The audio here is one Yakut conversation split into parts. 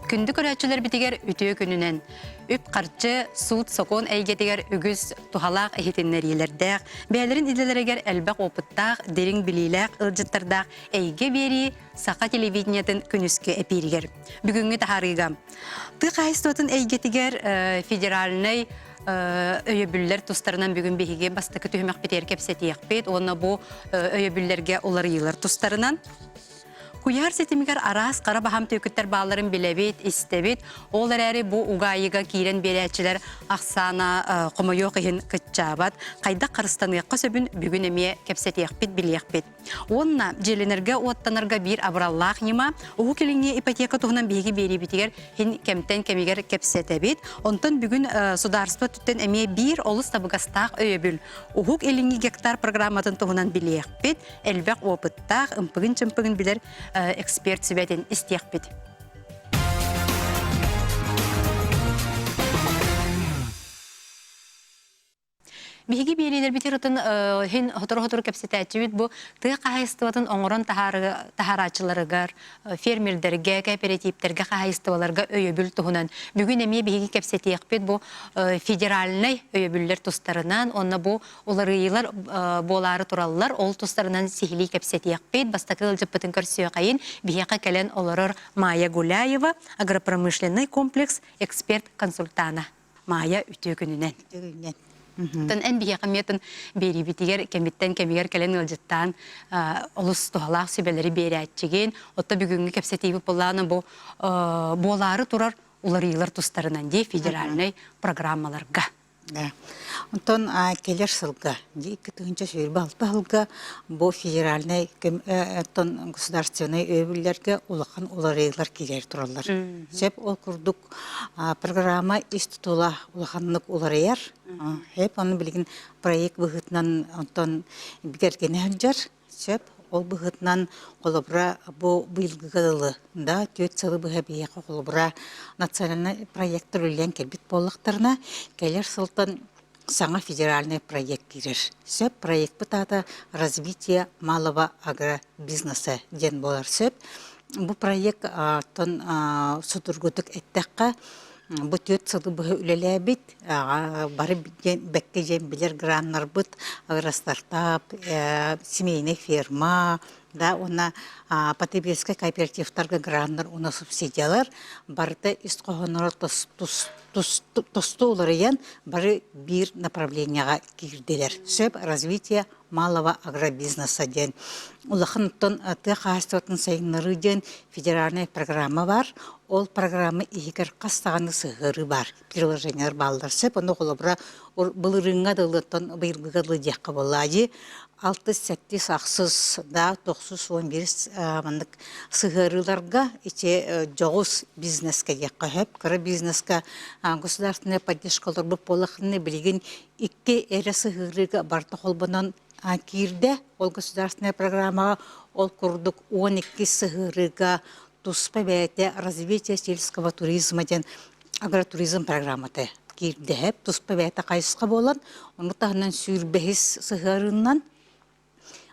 Күндү көрөөччүлэрбитигэр үтүө күнүнэн! Үп-харчы, суут-сокуон эйгэтигэр үгүс туһалаах иһитиннэриилэрдээх, бэйэлэрин идэлэригэр элбэх опыттаах, дириҥ билиилээх ыалдьыттардаах эйгэ биэрии саха телевидениетын күнүскү эпииригэр. Бүгүҥҥү таһаарыыга тыа хаһаайыстыбатын эйгэтигэр федеральнай өйөбүллэр тустарынан бүгүн биһиги бастакы түһүмэхпитигэр кэпсэтиэхпит уонна бу өйөбүллэргэ уларыйыылар тустарынан Куйаар ситимигэр араас хара баһаам түөкүттэр баалларын билэбит, истэбит. Ол эрээри бу угаайыга киирэн биэрээччилэр ахсаана хомойуох иһин кыччаабат. Хайдах харыстаныахха сөбүн бүгүн эмиэ кэпсэтиэхпит, билиэхпит. Уонна дьиэлэнэргэ-уоттанарга биир абыраллаах ньыма Уһук Илиҥҥи ипотека туһунан биһиги биэриибитигэр иһин кэмтэн кэмигэр кэпсэтэбит. Онтон бүгүн судаарыстыба өттүттэн эмиэ биир олус табыгастаах өйөбүл Уһук Илиҥҥи гектар программатын туһунан билиэхпит. элбэх опыттаах, ымпыгын-чымпыгын билэр эксперт сүбэтин истиэхпит. Биһиги биэриилэрбитигэр отон иһин сотору-сотору кэпсэтээччибит бу тыа хаһаайыстыбатын оҥорон таһаарааччыларыгар, фермердэргэ, кооперативтэргэ, хаһаайыстыбаларга өйөбүл туһунан. Бүгүн эмиэ биһиги кэпсэтиэхпит бу федеральнай өйөбүллэр тустарынан, уонна бу Уларыйыылар буолаары тураллар, ол тустарынан сиһилии кэпсэтиэхпит. Бастакы ыалдьыппытын көрсүөхэйин, биһиэхэ кэлэн олорор Майя Гуляева, агропромышленнай комплекс эксперт-консультана. Майя, үтүө күнүнэн. Үтүө күнүнэн. Тын эн биһиэхэ эмиэ биэриибитигэр кэмиттэн кэмигэр кэлэн ыалдьыттаан олус туһалаах сүбэлэри биэрээччигин. Отто бүгүҥҥү кэпсэтиибит буоллаҕына бу буолаары турар уларыйыылар тустарынан дии федеральнай программаларга. Да. Онтон кэлэр сылга, 2026 сылга бу федеральнай оттон государственнай өйөбүллэргэ улахан уларыйыылар киирэр тураллар. Сөп ол курдук программа ис тутула улаханнык уларыйар. Сөп ону билигин проект быһыытынан онтон бигэргэнэ сылдьар. Сөп. Ол быһыытынан, холобура, бу быйылгыга дылы, да, түөрт сылы быһа биһиэхэ холобура национальнай проектар үлэлээн кэлбит буоллахтарына, кэлэр сылтан саҥа федеральнай проект киирэр. Сөп, проекпыт аата «Развитие малого агробизнеса» диэн буолар сөп. Бу проект оттон судургутук эттэххэ, бу түөрт сылы быһа үлэлээбит, бары бэккэ диэн билэр граннарбыт агростартап, семейная ферма, да уонна потребительскай кооперативтарга граннар уонна субсидиялар барыта ис хоһооноро тосту уларыйан бары биир направлениеҕа киирдилэр. Сөп развитие малого агробизнеса диэн улахан оттон тыа хаһаайыстыбатын сайыннарыы диэн федеральнай программа бар. Ол программа иһигэр хас даҕаны сыһыарыы бар. Приложениелар бааллар сөп. Ону холобура былырыыҥҥа дылыттан быйылгыга дылы диэххэ буоллаа дии. Алтыс, сэттис, ахсыс, да, тохсус, уон биирис маннык сыһыарыыларга ити дьоҕус бизнескэ диэххэ сөп. Кыра бизнеска государственная поддержка олорбут буоллаххына билигин икки эрэ сыһыарыыга барыта холбонон киирдэ. Ол государственная программаҕа ол курдук 12 сыһыарыыга туспа бэйэтэ развитие сельского туризма диэн агротуризм программата киирдэ. Туспа бэйэтэ хайысха буолан, ону таһынан сүүрбэһис сыһыарыынан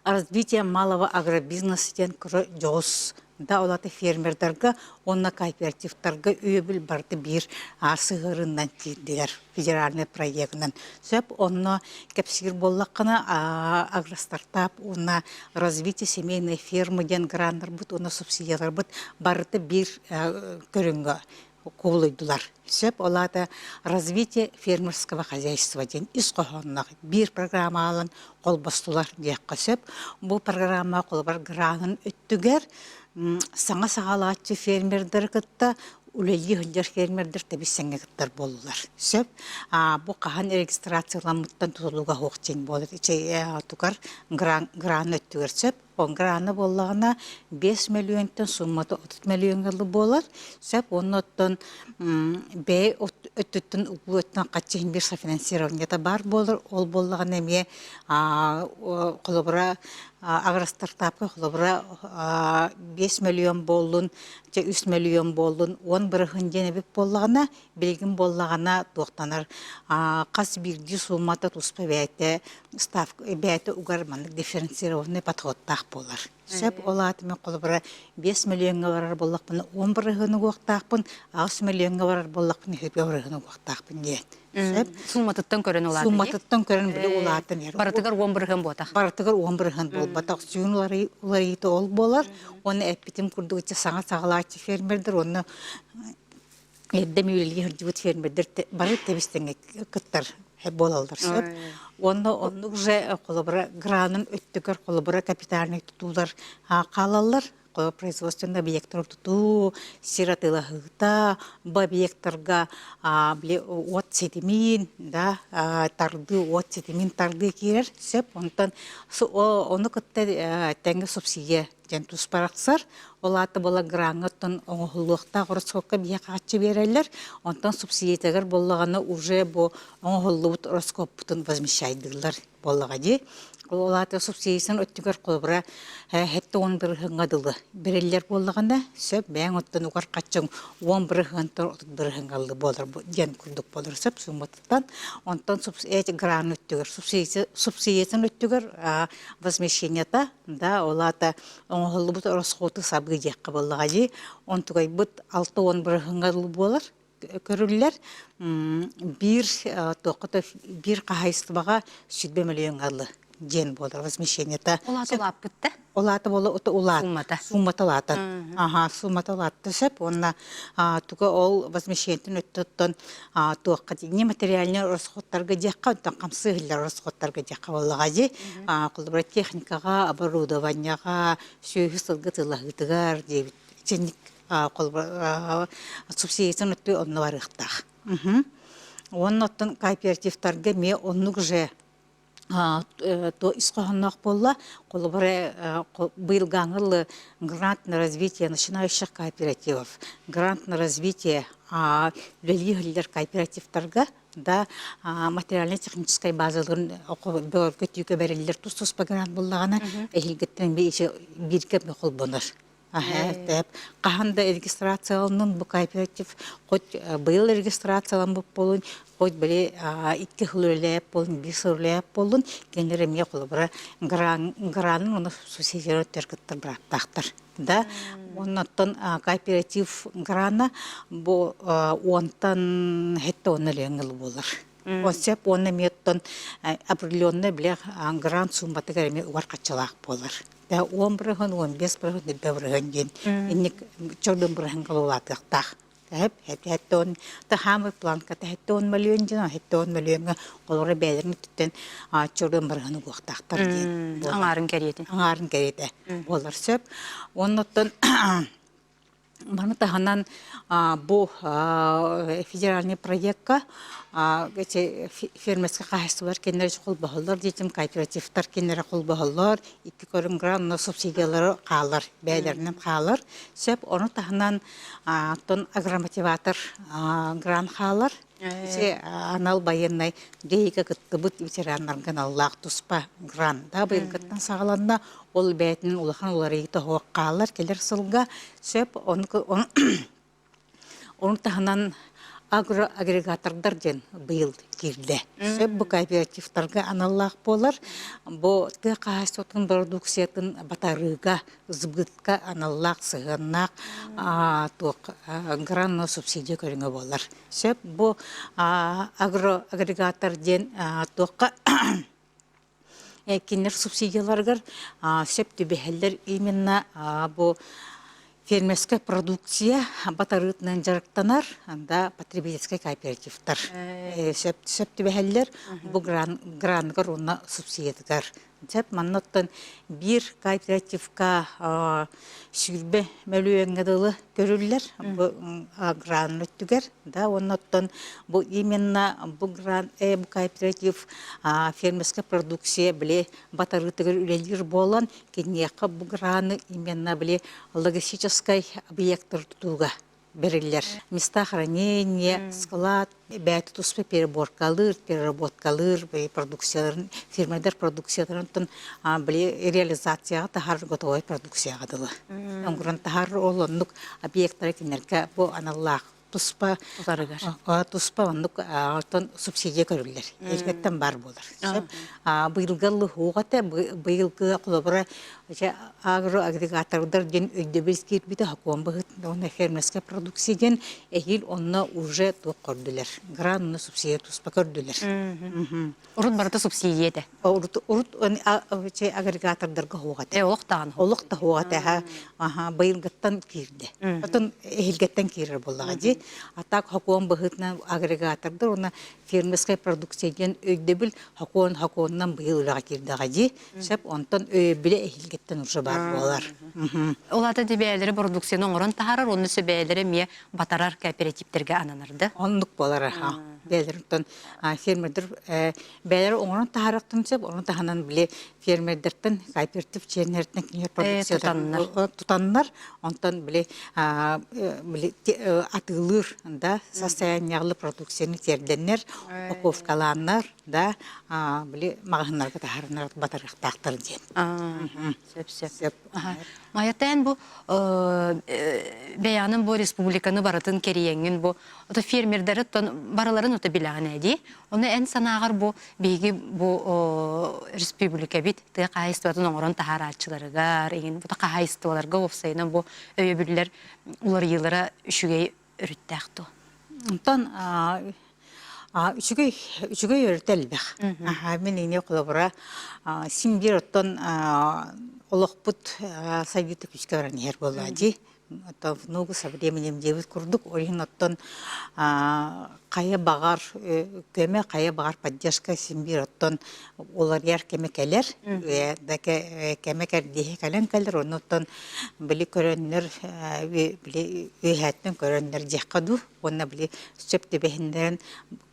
Развитие малого агробизнеса диэн кыра дьоҕус да ол аата фермердарга уонна кооперативтарга өйөбүл барыта биир сыһыарыынан киирдилэр федеральнай проегынан. Сөп онно кэпсиир буоллаххына агростартап уонна развитие семейной фермы диэн граннарбыт уонна субсидияларбыт барыта биир көрүҥҥэ кубулуйдулар. Сөп, ол аата развитие фермерского хозяйства диэн ис хоһоонноох биир программа ылан холбостулар диэххэ сөп. Бу программа холобур гранын өттүгэр саҥа саҕалааччы фермердары кытта үлэлии сылдьар фермердэр тэбис-тэҥҥэ кыттар буоллулар. Сөп. Бу хаһан регистрацияламмыттан тутулуга суох диэн буолар. Тукар гран гран өттүгэр сөп. Грана буоллаҕына 5 мөлүйүөнтэн суммата 30 мөлүйүөҥҥэ дылы буолар. Сөп уонна оттон бэйэ өттүттэн угуу өттүнэн хаччы иһин биир софинансированиета баар буолар. Ол буоллаҕына эмиэ холобура агростартапка холобура 5 мөлүйүөн буоллун, чэ 3 мөлүйүөн буоллун, 10 бырыһын диэн эбит буоллаҕына, билигин буоллаҕына туохтанар хас биирдии сууммата туспа бэйэтэ ставка бэйэтэ угар маннык дифференцированный подходтаах. буолар. Сөп ол аата мен холобура 5 миллиоҥҥа барар буоллахпына 10 бырыһыаны угуохтаахпын, 8 миллиоҥҥа барар буоллахпына 20 бырыһыаны угуохтаахпын диэн. Сөп. Сууматыттан көрөн улаатан. Сууматыттан көрөн били улаатан иһэр. Барытыгар 10 бырыһыан буотах. Барытыгар 10 бырыһыан буолбатах. Сүүн уларыйыыта ол буолар. Уонна эппитим курдук саҥа саҕалааччы фермердэр уонна эрдэ үлэлии сылдьыбыт фермердэр бары тэбис-тэҥҥэ кыттар буолаллар сөп. Уонна оннук же холобура гранын өттүгэр холобура капитальнай тутуулар хаалаллар. Производственный объектар тутуу, сир атыылаһыыта, бу объектарга били уот ситимин, да, тардыы, уот ситимин тардыы киирэр сөп. Онтон ону кытта тэҥҥэ субсидия диэн туспа арахсар. Ол аата буола граҥҥа оттон оҥоһуллуохтаах ороскуокка биһиэхэ харчы биэрэллэр. Онтон субсидиятыгар буоллаҕына уже бу оҥоһуллубут ороскуоппутун возмещайдыыллар буоллаҕа дии. Ол аата субсидиясын өттүгэр холобура 70 бырыһыаҥҥа дылы бэриллэр буоллаҕына сөп бэйэҥ оттон угар хаччыҥ 10 бырыһыантан 30 бырыһыаҥҥа ыллы буолар диэн курдук буолар сөп сумматыттан. Онтон гран өттүгэр субсидиятын өттүгэр возмещениета Да, ол аата оҥоһуллубут ороскуоту сабыы диэххэ буоллаҕа дии. Онтугайбыт 60 бырыһыаҥҥа дылы буолар, көрүллэр. Биир туохха да биир хаһаайыстыбаҕа 20 мөлүйүөҥҥэ дылы диэн буолар возмещениета. Ол аата улааппыт да? Ол аата буола улаат. Суммата. Суммата улаатар. Аха, суммата улаатта сөп. Уонна туга ол возмещениетын өттүттэн туохха нематериальнай расходтарга диэххэ, оттон хамсыы иһиллэр расходтарга диэххэ буоллаҕа дии. Холобура техникаҕа, оборудованиеҕа, сүөһү сылгы тыллаһыытыгар диэбит итинник холобура субсидиятын өттү онно барыахтаах. Уонна оттон кооперативтарга эмиэ оннук же то ис хоһоонноох буолла. Холобура быйылгааҥы ылы грант на развитие начинающих кооперативов, грант на развитие үлэлии иһиллэр кооперативтарга да материально-техническай базаларын бөҕөргөтүүгэ бэриллэр тус-туспа грант буллаҕына эһиилгиттэн бииргэ холбонор. Тэп хаһан да регистрацияланнын бу кооператив хоть быйыл регистрацияламмыт буолун, хоть били икки сыл үлэлээп буолун, биир сыл үлэлээп буоллун, кинилэр эмиэ холобура гранын уонна субсидиялар кыттар бырааптаахтар. Да, оннуттан кооператив грана бу уонтан хетте онно ылыаҥ буолар. Сөп уонна эмиэ оттон определенный бile грант сумматыгар эмиэ угар хаччалаах буолар. Да 10 бырыһын, 15 бырыһын, 20 бырыһын диэн инник чордун бырыһын кылылаатыахтаах. Тэһэп, хэттон, таһаамы планка тэһэттон мөлүөн дьон, хэттон мөлүөҥҥэ олоро бэйэлэрин өттүттэн чордун бырыһын угуохтаахтар диэн. Аҥаарын кэриэтэ. Аҥаарын кэриэтэ буолар сөп. Оннуттан Маны таһынан бу федеральный проекка эти фермерскэй хаһаайыстыбалар кинилэр холбоһоллор диэтим, кооперативтар кинилэри холбоһоллор, икки көрүҥ грант субсидиялары хаалар, бэйэлэринэн хаалар. Сөп, ону таһынан оттон агромотиватор грант хаалар. Ити анал байыаннай дьайыыга кыттыбыт ветераннарга аналлаах туспа грант да быйылгыттан саҕаланна. Ол бэйэтинэн улахан уларыйыыта суох хаалар кэлэр сылга. Сөп, ону таһынан агроагрегатордар диэн быйыл киирдэ. Сөп, бу кооперативтарга аналлаах буолар. Бу тыа хаһаайыстыбатын бородууксуйатын батарыыга, сбытка аналлаах сыһыаннаах туох грант субсидия көрүҥэ буолар. Сөп, бу агроагрегатор диэн туохха кинилэр субсидияларыгар сөп түбэһэллэр именно бу фермерская продукция батарыытынан дьарыктанар да потребительскай кооперативтар сөп сөп түбэһэллэр бу граныгар уонна субсидиятыгар Сөп, манна оттон биир кооперативка 20 мөлүйүөҥҥэ дылы көрүллэр бу грант өттүгэр да уонна оттон бу именно бу грант бу кооператив фермерская продукция били батарыытыгар үлэлиир буолан киниэхэ бу граны именно били логистическай объектар тутууга бэриллэр. Места хранения, склад, бэйэтэ туспа переборкалыыр, переработкалыыр продукцияларын, фирмалар продукцияларын били реализацияҕа таһар готовай продукцияҕа дылы. Оҥорон таһар ол оннук объектары кинилэргэ бу аналлаах. туспа Утарыгар. Туспа оннук оттон субсидия көрүллэр. Эргэттэн баар буолар. Сөп. Быйылгы лыһууга этэ, быйылгы холобура агроагрегатордар диэн өйдөбүл киирбитэ сокуон быһыытынан уонна фермерская продукция диэн эһиил онно уже туох көрдүлэр. Грант уонна субсидия туспа көрдүлэр. Урут барыта субсидия этэ. Урут урут агрегатордарга суох этэ. Олох даҕаны. Олох да суох этэ. Аха, быйылгыттан киирдэ. Отон эһилгэттэн киирэр буоллаҕа дии. А так сокуон быһыытынан агрегатордар уонна фермерская продукция диэн өйдөбүл сокуон сокуонунан быйыл үлэҕэ киирдэҕэ дии. Сөп, онтон өйөбүлэ эһилгэттэн уже баар буолар. Ол аата бэйэлэрэ продукцияны оҥорон таһаарар, уонна бэйэлэрэ эмиэ батарар кооперативтэргэ ананар да? Оннук буолар, аха. Бэйэлэриттэн фермердэр бэйэлэрэ оҥорон таһаарыахтарын сөп, ону таһынан били фермердэртэн кооператив членнэриттэн кинилэр продукцияларын тутаннар, онтон били били атыылыыр да состояниялы продукцияны тиэрдэннэр, упаковкалааннар да били маҕаһыыннарга таһаарынар батарыахтаахтар диэн. Сөп сөп. Майатаан бу бэйэҕинэн бу республиканы барытын кэрийэҥҥин бу ото фермердары барыларын ото билэҕин ээ дии. Ону эн санааҕар бу биһиги бу республикабит тыа хаһаайыстыбатын оҥорон таһаарааччыларыгар, иҥин бу хаһаайыстыбаларга уопсайынан бу өйөбүллэр уларыйыылара үчүгэй өрүттээх дуо? Онтон үчүгэй үчүгэй өрүтэ элбэх. Мин ини холобура син биир оттон олохпут сайдыыта күүскэ баран иһэр буоллаҕа дии. Оттон внугу со временем диэбит курдук, ол иһин оттон хайа баҕар көмө, хайа баҕар поддержка син биир оттон уларыйар кэмэ кэлэр, да кэмэ кэрдииһэ кэлэн кэлэр, онно оттон били көрөннөр били үөһээттэн көрөннөр диэххэ дуу уонна били сөп түбэһиннэрэн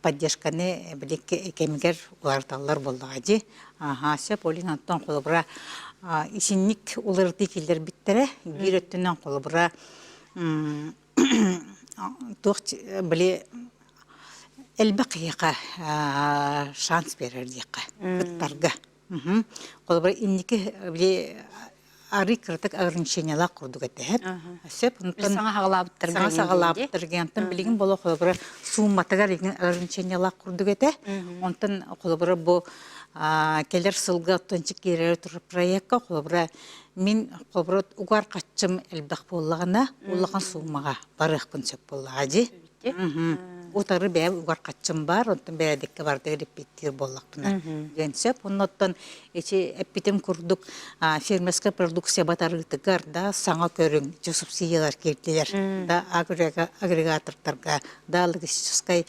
поддержканы били кэмигэр уларыталлар буоллаҕа дии. Аһаа, сөп, ол иһин оттон холобура исинник уларытыы киллэрбиттэрэ биир өттүнэн холобура туох били элбэх киһиэхэ шанс биэрэр диэххэ кыттарга. Холобура инники били арый кыратык ограничениелаах курдук этэ. Сөп, онтон саҥа саҕалаабыттарга саҥа саҕалаабыттарга онтон билигин боло холобура суумматыгар игин ограничениелаах курдук этэ. Онтон холобура бу кэлэр сылга оттон киирэр турар проекка холобура мин холобура угар хаччым элбэх буоллаҕына улахан суумаҕа барыахпын сөп буоллаҕа дии. Утары бэйэм угар хаччым баар, онтон бэрээдэккэ барытыгар репетиир буоллахпына диэн сөп. Оннуттан ити эппитим курдук фермерская продукция батарыытыгар да саҥа көрүҥ ити субсидиялар киирдилэр да агрегатордарга да логистическай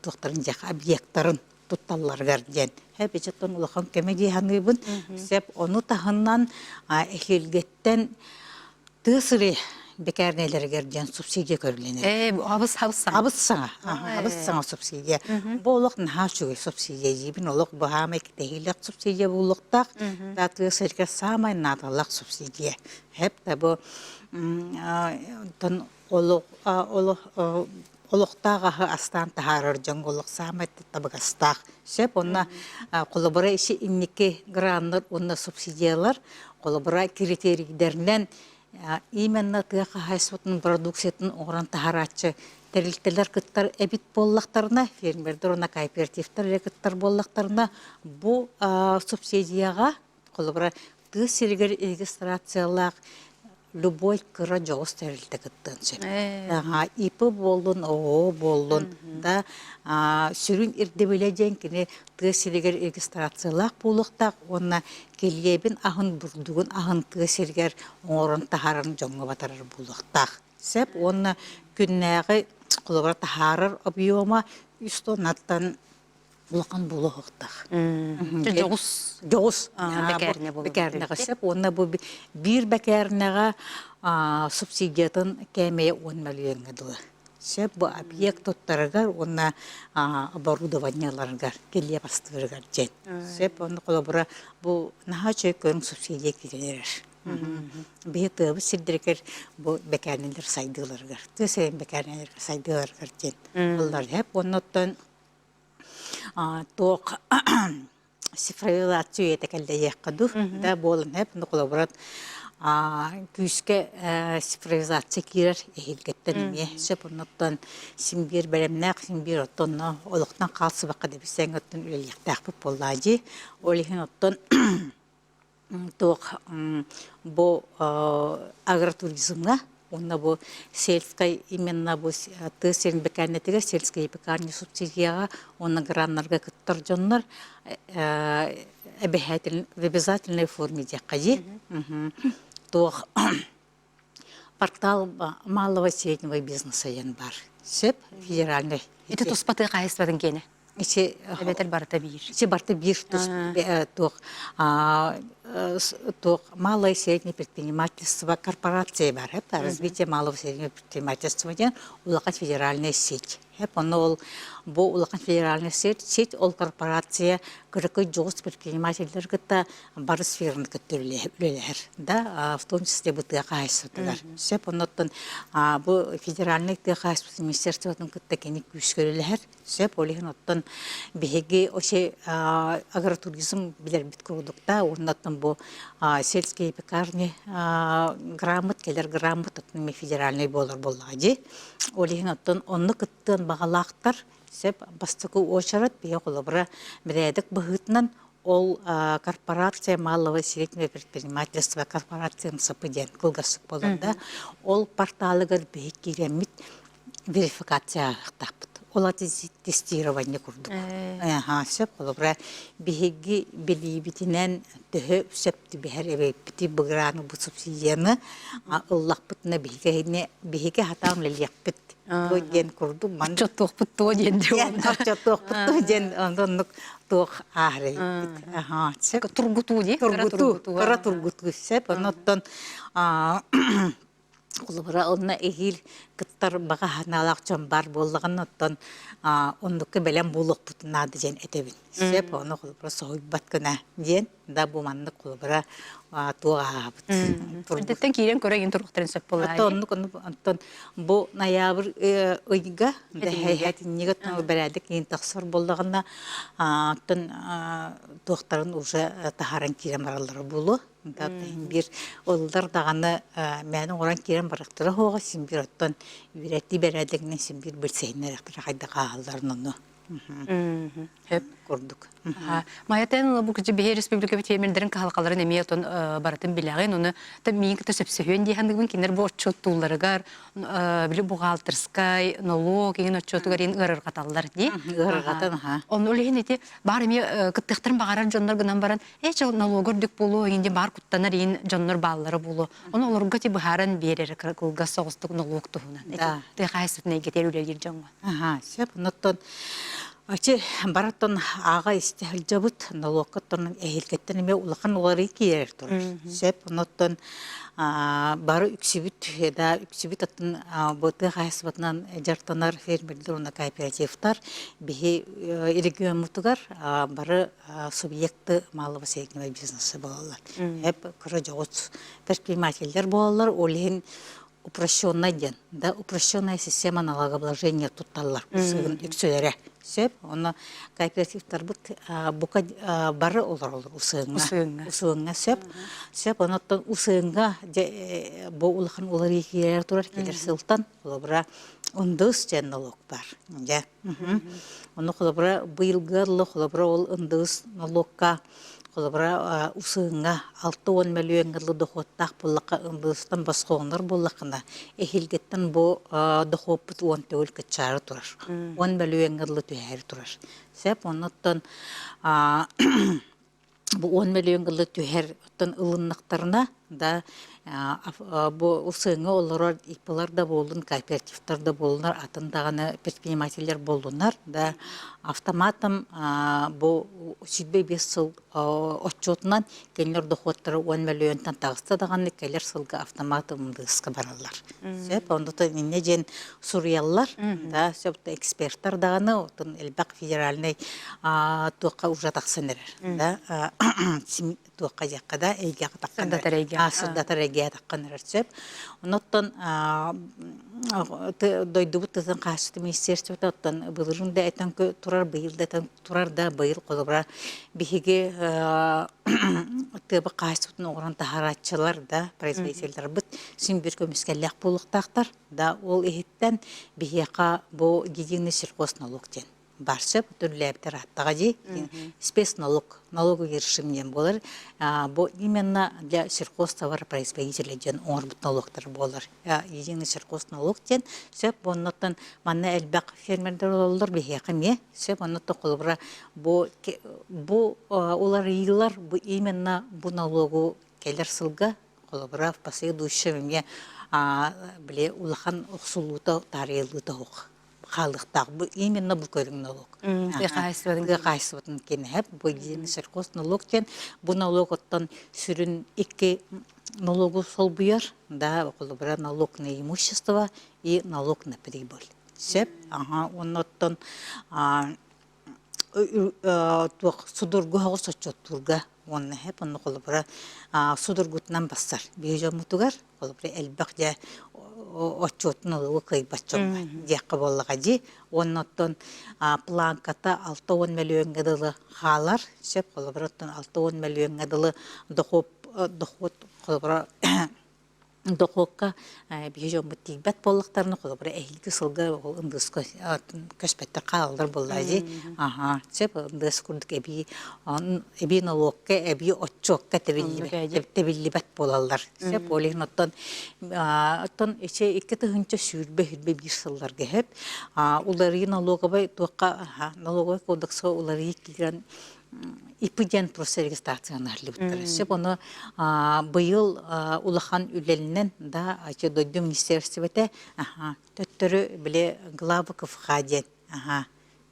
туохтарын диэх объектарын тутталларыгар диэн. Хэп улахан көмө дии саныыбын. Сөп ону таһынан эһиилгиттэн тыа сири бэкээринэлэригэр диэн субсидия көрүлүнэр. Ээ, абыс абыс саҥа. Абыс саҥа, абыс саҥа субсидия. Бу олох наһаа үчүгэй субсидия диибин. Олох бу саамай кэтэһиилээх субсидия буолуохтаах. Да тыа сиригэр саамай наадалаах субсидия. Хэп да бу онтон олох олох олохтоох аһы астаан таһаарар дьоҥҥо олох саамай табыгастаах. Сөп уонна холобура иши инники граннар уонна субсидиялар холобура критерийдэринэн именно тыа хаһаайыстыбатын продукциятын оҥорон таһарааччы тэрилтэлэр кыттар эбит буоллахтарына, фермердэр уонна кооперативтар эрэ кыттар буоллахтарына, бу субсидияҕа холобура тыа сиригэр регистрациялаах любой кыра дьоҕус тэрилтэ кыттыан сөп. ИП буоллун, ООО буоллун да сүрүн ирдэбилэ диэн кини тыа сиригэр регистрациялаах буолуохтаах уонна килиэбин аһын, бурдугун аһын тыа сиригэр оҥорон таһааран дьоҥҥо батарар буолуохтаах. Сөп уонна күннээҕи холобура таһаарар объема үс тоннаттан улахан буолуохтаах. Дьоҕус дьоҕус бэкээринэ буолуо. Бэкээринэҕэ сөп уонна бу биир бэкээринэҕэ субсидиятын кээмэйэ 10 мөлүйүөҥҥэ дылы. Сөп бу объект туттарыгар уонна оборудованиеларыгар килиэп астыырыгар диэн. Сөп онно холобура бу наһаа үчүгэй көрүҥ субсидия киирэн эрэр. Биһи тыабыт сирдэригэр бу бэкээринэлэр сайдыыларыгар, тыа сирин бэкээринэлэригэр сайдыыларыгар диэн ыллар сөп. Уонна оттон туох цифровизация үйэтэ кэллэйиэххэ дуу да буолан эп холобура. Күүскэ цифровизация киирэр эһиилгэттэн эмиэ сөп оннуттан син биир бэлэмнээх син биир оттон олохтон хаалсыбакка да билсэн оттон үлэлиэхтээхпит буоллаа дии. Ол иһин оттон туох бу агротуризмҥа уонна бу сельскай именно бу тыа сирин бэкээринэтигэр сельскай пекарня субсидияҕа уонна граннарга кыттар дьоннор в обязательной форме диэххэ дии. Туох портал малого среднего бизнеса диэн бар. Сөп федеральный. Ити туспа тыа хаһайыстыбатын киэнэ. Ити Эбэтэр барыта биир. Ити барыта биир тус туох туох малое и среднее предпринимательство корпорация бар. Развитие малого и среднего предпринимательства диэн улахан федеральная сеть. Онно ол бу улахан федеральный сеть, сеть ол корпорация кыракый дьоҕус предпринимателлэр кытта бары сфераны кытта үлэлэһэр да, в том числе бу тыа хаһаайыстыбатыгар. Сөп оннуттан бу федеральный тыа хаһаайыстыбатын министерствотын кытта кини күүскэ үлэлэһэр. Сөп ол иһин оттон биһиги вообще агротуризм билэрбит курдук да, уоннаттан бу сельские пекарни грамота кэлэр грамота федеральный буолар буоллаҕа дии. Ол иһин оттон онно кыттыан баҕалаахтар сөп бастакы уочарат биһи холобура бэрээдэк быһыытынан ол корпорация малого и среднего предпринимательства корпорация МСП диэн кылгастык буолар да ол порталыгар биһи киирэммит верификация ааһыахтаахпыт. Ол тестирование курдук. Сөп холобура биһиги билиибитинэн төһө сөп түбэһэр эбиппити быгырааны бу субсидияны ыллахпытына биһиги биһиги хатаан үлэлиэхпит туо диэн курдук ман отчоттуохпут туо диэн отчоттуохпут туо диэн оннук туох ааһар тургутуу дии тургутуу кыра тургутуу сөп оннуттан Холобура, онно эһиил кыттар баҕа санаалаах дьон баар буоллаҕына, оттон оннукка бэлэм буолуохпутун наада диэн этэбин. Сөп, ону холобура соһуйбат гына диэн, да бу маннык холобура туох ааһабыт. Эрдэттэн киирэн көрө игин туруохтарын сөп буолаа. Оннук оннук онтон бу ноябрь ыйга дэһэһэтинньигэ бэрээдэк иин тахсар буоллаҕына, оттон туохтарын уже таһааран киирэн бараллара буолуо. Син биир ыллар даҕаны мээнэ оҥорон киирэн барыахтара суоҕа, син биир оттон үөрэтии бэрээдэгинэн син биир билсиһиннэриэхтэрэ хайдах ааһалларын ону Сөп курдук. Майатан бу кыжы биһи республикабыт фермердэрин кыһалҕаларын эмиэ отон барытын билэҕин, ону та миин кытта сөпсөһүөн дии саныыбын кинилэр бу отчуоттуулларыгар били бухгалтерскай нолуок иҥин отчуотугар иин ыарырҕаталлар дии. Ыарырҕатан аха. Онну ол иһин ити баар эмиэ кыттыахтарын баҕарар дьоннор гынан баран Ээ, чэ, налога үрдүк буолуо, иҥин баар куттанар иин дьоннор бааллара буолуо. Ону олорго ти быһааран биэрэр кылгас соҕустук нолуок туһунан. Да. Тыа хаһаайыстыбатын эйгэтигэр үлэлиир дьоҥҥо. Аха, сөп. Оннуттан ачы бараттан ааҕа истэ сылдьабыт нолуоккаттан эһиилгэттэн эмиэ улахан уларыы киирэр турар. Сөп. Оннуттан бары үксүбүт да үксүбүт атын бу тыа хаһаайыстыбатынан дьарыктанар фермердэр уонна кооперативтар биһи региоммутугар бары субъекты малого среднего бизнеса буолаллар. Эп кыра дьоҕус предпринимателлэр буолаллар, ол иһин упрощенная диэн, да, упрощенная система налогообложения тутталлар үксүлэрэ. Сөп, онно кооперативтарбыт бука бары олороллор усыҥҥа. Усыҥҥа сөп. Сөп, онуттан усыҥҥа бу улахан уларыы киирэр турар кэлэр сылтан холобура ындыс диэн налог бар. Дьэ. Ону холобура быйылгы дылы холобура ол ындыыс нолуокка холобура усыыҥҥа 60 мөлүйүөҥҥэ дылы дохуоттаах буоллахха ындыыстан босхоҥнор буоллаххына эһиилгиттэн бу дохуоппут уон төгүл кыччаары турар. Уон мөлүйүөҥҥэ дылы түһээри турар. Сөп оннуттан бу уон мөлүйүөн гылы түһэр оттон ылыннахтарына да бу УСН-ҥа олорор ИП-лар да буоллун, кооперативтар да буоллунар, атын даҕаны предпринимателлэр буоллуннар да автоматом бу 25 сыл отчуотунан кинилэр дохуоттара уон мөлүйүөнтэн таҕыста даҕаны кэлэр сылга автоматом МДС-ка бараллар. Сөп, онно инньэ диэн суруйаллар, да, сөп эксперттар даҕаны, оттон элбэх федеральнай туохха уже тахсан эрэр, да, туохха диэххэ да, эйгэҕэ тахсан эрэр. эйгэ. Сырдатар эйгэ таххан эрэр сөп. Оноттон дойдубут тытын хаачыстыба министерствота оттон былырыын да этэн турар, быйыл да этэн турар да быйыл холобура биһиги тыаба хаачыстыбатын оҥорон таһаарааччылар да производителларбыт син биир көмүскэллээх буолуохтаахтар да ол иһиттэн биһиэхэ бу единый сельхозналог диэн бар сөп үлэлээбитэр ааттаҕа дии спецналог налоговый режим диэн буолар бу именно для сельхозтоваропроизводителя диэн оҥорбут налогтар буолар единый сельхозналог диэн сөп оннуттан манна элбэх фермердэр олороллор биһиэхэ эмиэ сөп оннуттан холобура бу бу уларыйыылар бу именно бу налогу кэлэр сылга холобура в последующем эмиэ били улахан охсуллуута таарыйыллыыта суох хаалыахтаах бу именно бу көрүҥ налог тыа хаһаайыстыбатын тыа хаһаайыстыбатын кэнэһэп бу единый сельхозналог диэн бу налог оттон сүрүн икки налогу солбуйар да холобура налог на имущество и налог на прибыль сөп аха уонна оттон туох судургу соҕус отчуоттуурга уонна һэп онно холобура судургутунан бассар биһи дьоммутугар холобура элбэх дьэ отчуотун олугу кыайбат дьоҥҥо диэххэ буоллаҕа дии уонна оттон планката 60 мөлүйүөҥҥэ дылы хаалар сөп холобура оттон 60 мөлүйүөҥҥэ дылы дохуот дохуот холобура дохуокка биһи дьоммут тиийбэт буоллахтарына холобура эһиилги сылга ол ындыска көспөттөр хаалаллар буоллаа дии аха сөп ындыс курдук эбии эбии нолуокка эбии отчуокка тэбиллибэт тэбиллибэт буолаллар сөп ол иһин оттон оттон ичи 2020 21 сылларга сөп уларыйыы налоговай туохха налоговай кодекска уларыйыы киирэн ИП диэн просто регистрацияны арыллыбыттара. Сөп ону быйыл улахан үлэлинэн да дойду министерствота төттөрү били глава КФХ диэн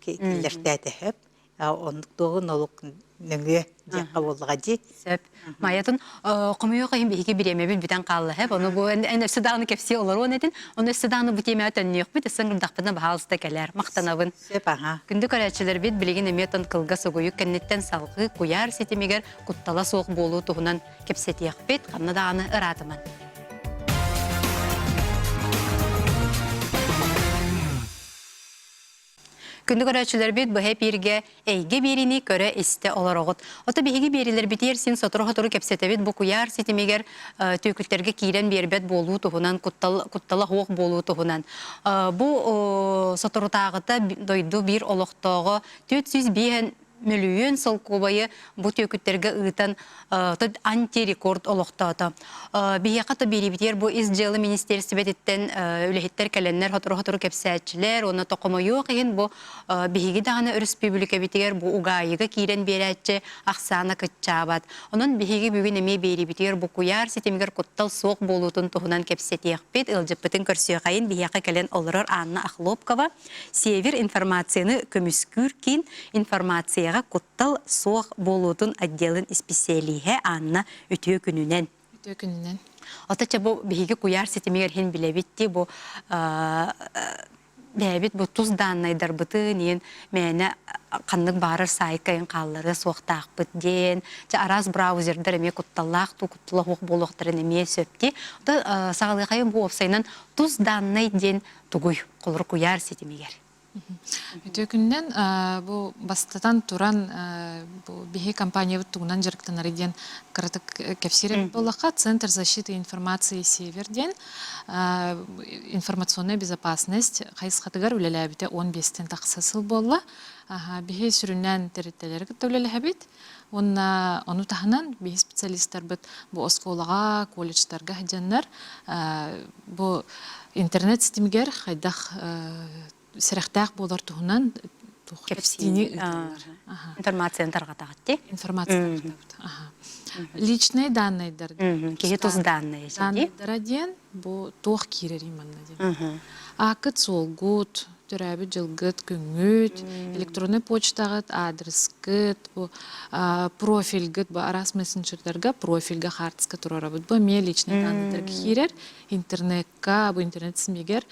киллэртээтэ сөп. Оннук туоҕу нолук нөҥүө диэххэ буоллаҕа дии. Сөп. Майатын хомойуох иһин биһиги бириэмэбит бүтэн хаалла сөп. Ону бу эн өссө даҕаны кэпсии олоруон этин. Ону өссө даҕаны бу тиэмэҕэ төннүөхпүт. Өссө ыҥырдахпытына баһаалыста кэлээр. Махтанабын. Сөп аха. Күндү көрөөччүлэрбит билигин эмиэ тон кылгас угуйук кэнниттэн салҕыы куйаар ситимигэр куттала суох буолуу туһунан кэпсэтиэхпит, ханна даҕаны ыраатыман. Күндү көрөөччүлэрбит быһа эпииргэ эйгэ биэриини көрө-истэ олороҕут. Ото биһиги биэрилэрбитигэр син сотору-сотору кэпсэтэбит бу куйаар ситимигэр түөкүттэргэ киирэн биэрбэт буолуу туһунан, куттал, куттала суох буолуу туһунан. Бу соторутааҕыта дойду биир олохтооҕо 405 мөлүйүөн солкуобайы бу түөкүттэргэ ыытан антирекорд олохтоото. Биһиэхэ то биэрибитигэр бу ис дьыала министиэристибэтиттэн үлэһиттэр кэлэннэр сотору-сотору кэпсээччилэр уонна токомойуох иһин бу биһиги даҕаны өрөспүүбүлүкэбитигэр бу угаайыга киирэн биэрээччи ахсаана кыччаабат. Онон биһиги бүгүн эмиэ биэрибитигэр бу куйаар ситимигэр куттал суох буолуутун туһунан кэпсэтиэхпит. Ыалдьыппытын көрсүөхэйин биһиэхэ кэлэн олорор Анна Охлопкова, Север информацияны көмүскүүр киин информацияҕа куттал суох буолуутун отделын исписэлииһэ Анна үтүө күнүнэн. Үтүө күнүнэн. Оточа бу биһиги куйаар ситимигэр иһин билэбит дии бу бэйэбит бу тус дааннайдарбытын иэн мээнэ ханнык баарар саайкайын хаалларыа суохтаахпыт диэн чэ араас браузердар эмиэ кутталлаах туу куттала суох буолуохтарын эмиэ сөп дии ото саҕалыахайын бу уопсайынан тус дааннай диэн тугуй холоро куйаар ситимигэр Үтүө күнүнэн бу бастатан туран бу биһи компаниябыт тугунан дьарыктанары диэн кыратык кэпсиир эбит буоллахха Центр защиты информации Север диэн информационная безопасность хайысхатыгар үлэлээбитэ 15-тэн тахса сыл буолла. Биһи сүрүннээн тэрилтэлэри кытта үлэлэһэбит. Уонна ону таһынан биһи специалистарбыт бу оскуолаҕа, колледжтарга сылдьаннар бу интернет ситимигэр хайдах сэрэхтээх буолар туһунан кэпсиини ыыталлар. Информацияны тарҕатаҕыт дии? Информация тарҕатабыт. Личные данныйдар. Киһи тус дааннайа Данныйдара диэн бу туох киирэрий манна диэн. Ааккыт суолгут, төрөөбүт дьылгыт, күҥҥүт, электроннай почтаҕыт, аадырыскыт, бу профильгыт, бу араас мессенджердарга профильга хаартыска туруорабыт. Бу эмиэ личный данныйдарга киирэр. Интернекка, бу интернет симигэр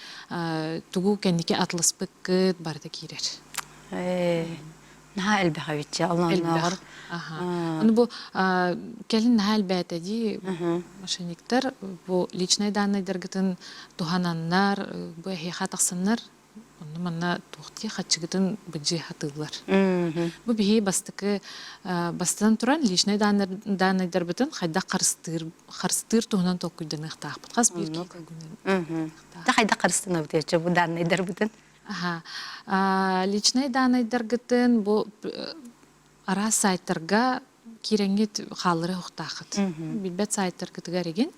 тугу кэнники атласпыккыт барыта киирэр. Наһаа элбэх эбитчэ. Элбэх. Аны бу кэлин наһаа элбээтэ дии мошенниктар бу личнай данныйдаргытын туһананнар, бу эһиэхэ тахсаннар онно манна туохтии хаччыгытын быдьыы хатыыллар. Бу биһи бастакы бастатан туран личнай данныйдарбытын хайдах харыстыыр харыстыыр туһунан толкуйданыахтаахпыт. Хас биир киһи Та хайдах харыстанабыт ече бу данныйдарбытын? Аха. Личнай данныйдаргытын бу араас сайтарга киирэҥҥит хааллары уохтааххыт. Билбэт сайтаргытыгар игин.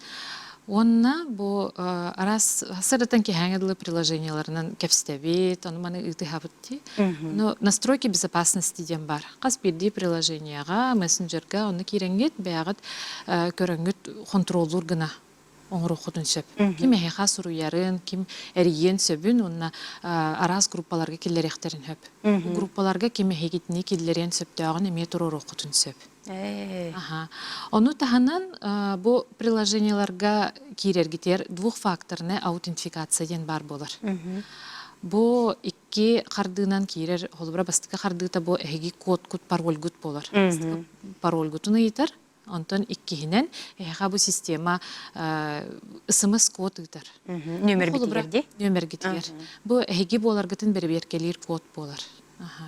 Уонна бу араас сырытан киһээҥи дылы приложенияларынан кэпсэтэбит, ону маны ыытыһабыт дии. Но настройки безопасности диэн бар. Хас биирдии приложенияҕа, мессенджерга онно киирэҥҥит бэйэҕит көрөҥҥүт хонтуруоллуур гына оҥоруоххутун сөп. Ким эһиэхэ суруйарын, ким эрийиэн сөбүн уонна араас группаларга киллэриэхтэрин сөп. Группаларга ким эһигитини киллэриэн сөптөөҕүн эмиэ туруоруоххутун сөп. Аха. Ону таһынан бу приложениеларга киирэргитигэр двухфакторная аутентификация диэн баар буолар. Бу икки хардыынан киирэр, холобура бастакы хардыыта бу эһиги кодкут, парольгут буолар. Парольгутун ыйытар, Онтон иккиһинэн, эһиэхэ бу система СМС-код ыытар. Нүөмэрбитигэр дии? Нүөмэргитигэр. Бу эһиги буоларгытын бэрэбиэркэлиир код буолар.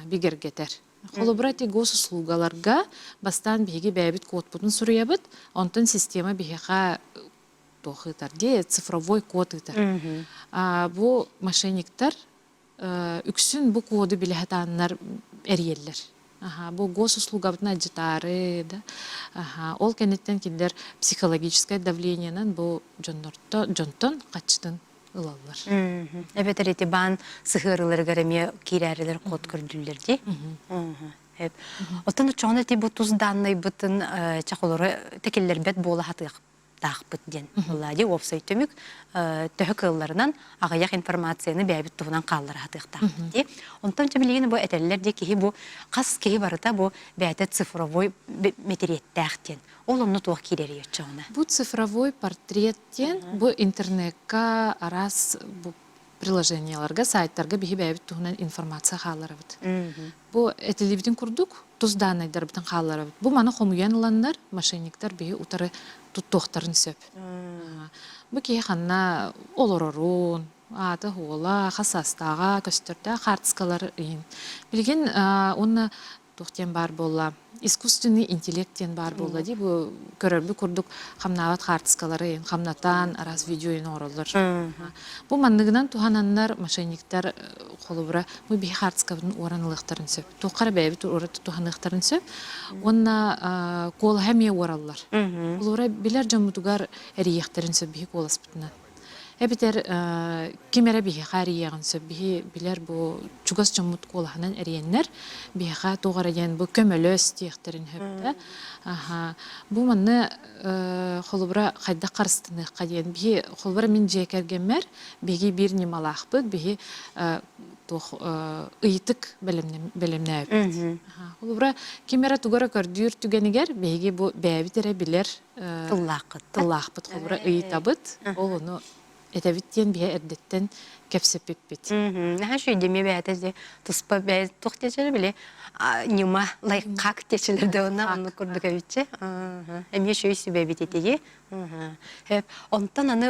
Бигэргэтэр. Холобура, ити госуслугаларга бастаан биһиги бэйэбит кодпутун суруйабыт, онтон система биһиэхэ туох ыытар дии, цифровой код ыытар. Бу мошенниктар үксүн бу коду билэ сатааннар эрийэллэр. Аха, бу госуслугабытын алдьатаары да. Аха, ол кэнниттэн кинилэр психологическай давлениенан бу дьоннорто дьонтон хаччытын ылаллар. Эбэтэр ити баан сыһыарыыларыгар эмиэ киирээрилэр код көрдүүллэр дии. Оттон оччоҕуна ити бу тус дааннайбытын чахолору тэкиллэрбэт буола сатыах таахпыт диэн Влади уопсай түмүк төһө кыалларынан аҕыйах информацияны бэйэбит туһунан хааллара сатыахтаахпыт дии. Онтон чэ билигин бу этэллэр дии киһи бу хас киһи барыта бу бэйэтэ цифровой мэтириэттээх диэн. Ол онно туох киирэрий оччоҕуна? Бу цифровой портрет диэн бу интернекка араас бу приложенияларга, сайтарга биһи бэйэбит туһунан информация хаалларабыт. Бу этиллибитин курдук, тус дааннайдарбытын хаалларабыт. Бу маны хомуйан ыланнар, мошенниктар биһи утары туттуохтарын сөп. Бу киһи ханна олорорун, аата-суола, хас саастааҕа көстөрдөөх хаартыскалар ыйын. Билигин уонна туох диэн баар буолла искусственный интеллект диэн баар буолла дии бу көрөрбүт курдук хамнаабат хаартыскалары хамнатан араас видео оҥороллор бу манныгынан туһананнар мошенниктар холобура бу биһи хаартыскабытын уоран ылыахтарын сөп туохха эрэ бэйэбит ураты туһаныахтарын сөп уонна куолаһа эмиэ уораллар холобура билэр дьоммутугар эрийиэхтэрин сөп биһи куоласпытынан Эбэтэр ким эрэ биһиэхэ эрийиэҕин сөп. Биһи билэр бу чугас дьоммут куолаһынан эрийэннэр биһиэхэ туох эрэ диэн бу көмөлөс диэхтэрин сөп да. Аха. Бу манна холобура хайдах харыстаныахха диэн биһи холобура мин дьиэ кэргэммэр биһиги биир ньымалаахпыт биһи туох ыйытык бэлэмнээбиппит. Холобура ким эрэ тугу эрэ көрдүүр түгэнигэр биһиги бу бэйэбит эрэ билэр тыллааххыт тыллаахпыт холобура ыйытабыт ол ону этэбит диэн биһэ эрдэттэн кэпсэппиппит наһаа үчүгэй бэйэтэ дьэ туспа бэйэ туох диэчилэр били ньыма лайфхак диэчилэр да онно оннук курдук эбитчи эмиэ үчүгэй сүбэбит итиги онтон аны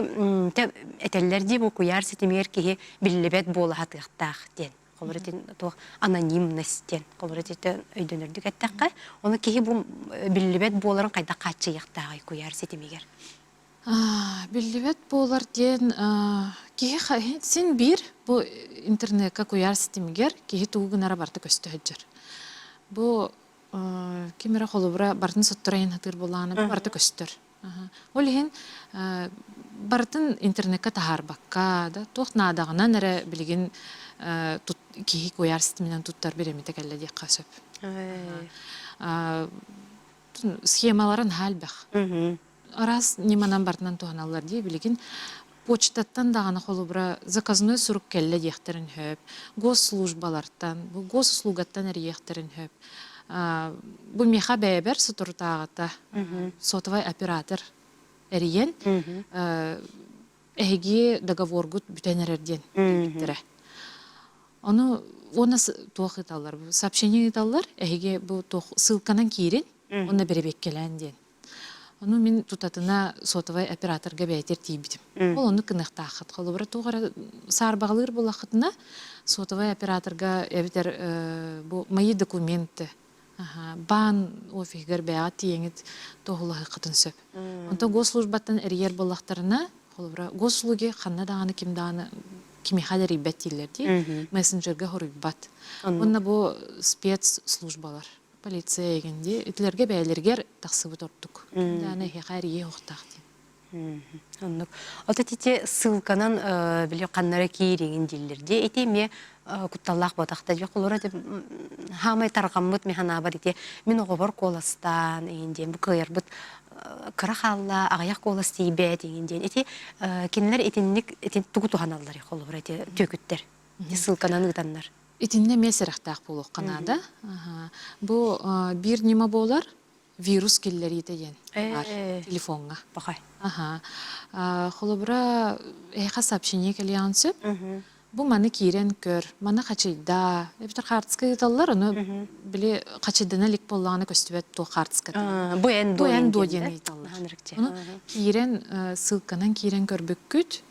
этэллэр дии бу куйаар ситимигэр киһи биллибэт буола сатыахтаах диэн Холобур ити туох анонимность диэн холобур ити өйдөнөрдүк эттэххэ, ону киһи бу биллибэт буоларын хайдах хааччыйыахтааҕый куйаар ситимигэр? Биллибэт буолар диэн киһи син биир бу интернекка куйаар ситимигэр киһи тугу гынара барыта көстө сылдьар. Бу ким эрэ холобура барытын сотторо иһин сатыыр буоллаҕына барыта көстөр. Ол иһин барытын интернекка таһаарбакка да туох наадаҕынан эрэ билигин киһи куйаар ситиминэн туттар бириэмэтэ кэллэ диэххэ сөп. Схемалара наһаа элбэх. Араас ньыманан барытынан туһаналлар дии билигин почтаттан даҕаны холобура заказной сурук кэллэ диэхтэрин сөп, госслужбалартан, бу госуслугаттан эрийиэхтэрин сөп. Бу миэхэ бэйэбэр соторутааҕыта сотовай оператор эрийэн эһиги договоргут бүтэн эрэр диэн диэбиттэрэ. Ону Уонна туох ыыталлар? Сообщение ыыталлар. Эһиги бу туох ссылканан киирин, уонна бэрэбиэккэлээн диэн. Ону мин тутатына сотовай операторга бэйэтэр тиийбитим. Ол оннук гыныахтааххыт. Холобура, туох эрэ саарбаҕалыыр буоллаххытына, сотовай операторга эбэтэр бу мои документы баан офиһыгар бэйэҕит тиийэҥит туоһулаһыаххытын сөп. Онтон госслужбаттан эрийэр буоллахтарына, холобура, госуслуги ханна даҕаны ким даҕаны кимиэхэ да эрийбэт дииллэр дии, мессенджергэ хоруйбат. Уонна бу спецслужбалар, полиция эйигин дии, итилэргэ бэйэлэригэр тахсыбыт ордук. Ким даҕаны эһиэхэ эрийиэ суохтаах диэн. Оннук. Ото ити ссылканан били ханнара киириҥин дииллэр дии. Ити эмиэ кутталлаах буотахта дии. Холура хаамай тарҕаммыт мин санаабар ити мин оҕобор куоластаан иҥин диэн бу кыайарбыт кыра хаалла аҕыйах куолас тиийбэт иҥин диэн. Ити кинилэр итинник ити тугу туһаналлар холобура ити түөкүттэр ссылканан ыытаннар. Итиннэ эмиэ сэрэхтээх буолуохха наада. Бу биир ньыма буолар вирус киллэриитэ диэн баар телефоҥҥа. Пахай. Аха. Холобура, эһиэхэ сообщение кэлиэҕин сөп. Бу маны киирэн көр, маны хачыйдаа. Эбэтэр хаартыска ыыталлар, ону били хачыйдана илик буоллаҕына көстүбэт туох хаартыската. Бу эн Бу эн дуо диэн ыйыталлар. Ону киирэн, ссылканан киирэн көрбүккүт,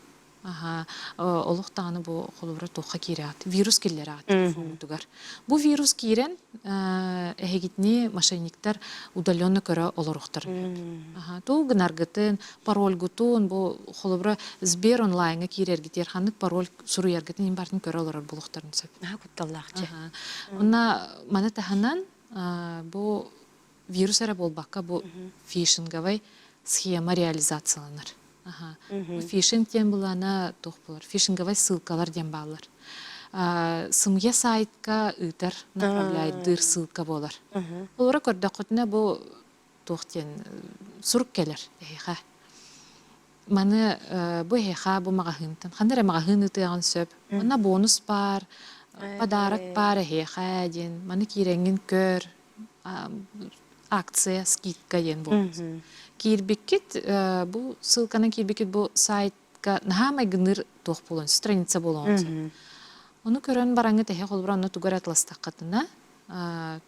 Аха, олох даҕаны бу холобура туохха киирэҕит? Вирус киллэрэҕит телефоҥҥутугар. Бу вирус киирэн эһигитини мошенниктар удаленно көрө олоруохтарын сөп. Аха, тугу гынаргытын, парольгутун, бу холобура Сбер онлайҥа киирэргитигэр ханнык пароль суруйаргытын иһин барытын көрө олорор буолуохтарын сөп. Наһаа кутталлаах дьэ. Уонна маны таһынан бу вирус эрэ буолбакка бу фишинговай схема реализацияланар. Аха. Фишинг диэн былаана туох буолар? Фишинговай ссылкалар диэн бааллар. Сымыйа сайтка ыытар, направляйдыыр ссылка буолар. Олора көрдөххүтүнэ бу туох диэн сурук кэлэр эһиэхэ. Маны бу эһиэхэ бу маҕаһыынтан ханна эрэ маҕаһыын ыытыаҕын сөп. Манна бонус баар, подарок баар эһиэхэ диэн. Маны киирэҥҥин көр, акция, скидка диэн буолбут. Киирбиккит, бу ссылканан киирбиккит бу сайтка наһаа майгынныыр туох буолуон, страница буолуон сөп. Ону көрөн бараҥҥыт эһэ холобура онно тугу эрэ атластаххытына,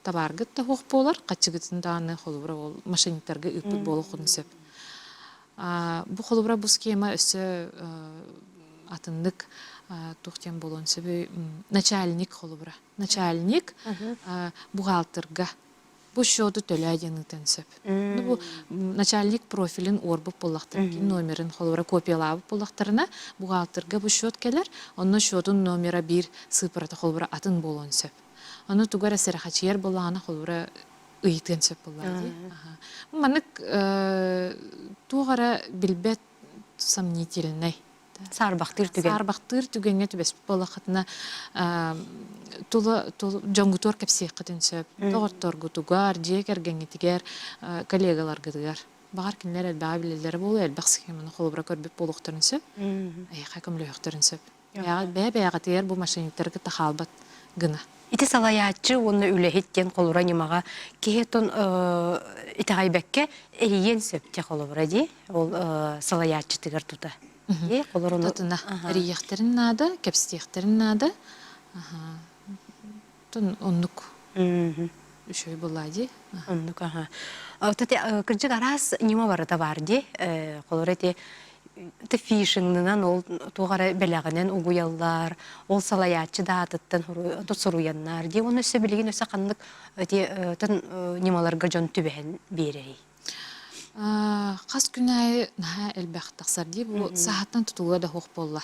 табааргыт да суох буолар, хаччыгытын даҕаны холобура ол мошенниктарга ыыппыт буолуоххутун сөп. Бу холобура бу схема өссө атыннык туох диэн буолуон сөбүй начальник холобура начальник бухгалтерга бу счету төлөө диэн ыытан сөп. Ну бу начальник профилин уорбут буоллахтарына, кини номерин холобура копиялаабыт буоллахтарына, бухгалтерга бу счет кэлэр, онно счетун номера биир сыыппарата холобура атын буолуон сөп. Ону тугу эрэ сэрэхэчийэр буоллаҕына холобура ыйытыан сөп буоллаҕа дии. Маннык туох эрэ билбэт сомнительнай Саарбахтыыр түгэн. Саарбахтыыр түгэҥҥэ түбэспит буоллаххытына, тула дьоҥҥутугар кэпсиэххитин сөп. Доҕотторгутугар, дьиэ кэргэҥҥитигэр, коллегаларгытыгар. Баҕар кинилэр элбэҕи билэллэрэ буолуо, элбэх схеманы холобура көрбүт буолуохтарын сөп. Эһиэхэ көмөлөһүөхтэрин сөп. Бэйэ-бэйэҕитигэр бу мошенниктары кытта хаалбат гына. Ити салайааччы уонна үлэһит диэн холура ньымаҕа киһи оттон итэҕэйбэккэ эрийиэн сөп дии холобура дии ол салайааччытыгар тута. Дии холоруну Тутуна эрийиэхтэрин наада, кэпсэтиэхтэрин наада. Тон оннук үчүгэй буоллаа дии. Оннук аха. Кырдьык араас ньыма барыта баар дии. Холобура ити фишингынан ол туох эрэ бэлэҕинэн угуйаллар, ол салайааччы даатыттан суруйаннар дии. Уонна өссө билигин өссө ханнык ити ньымаларга дьон түбэһэн биэрэрий? Хас күн аайы наһаа элбэх тахсар дии. Бу сааһыттан тутулуга да суох буолла.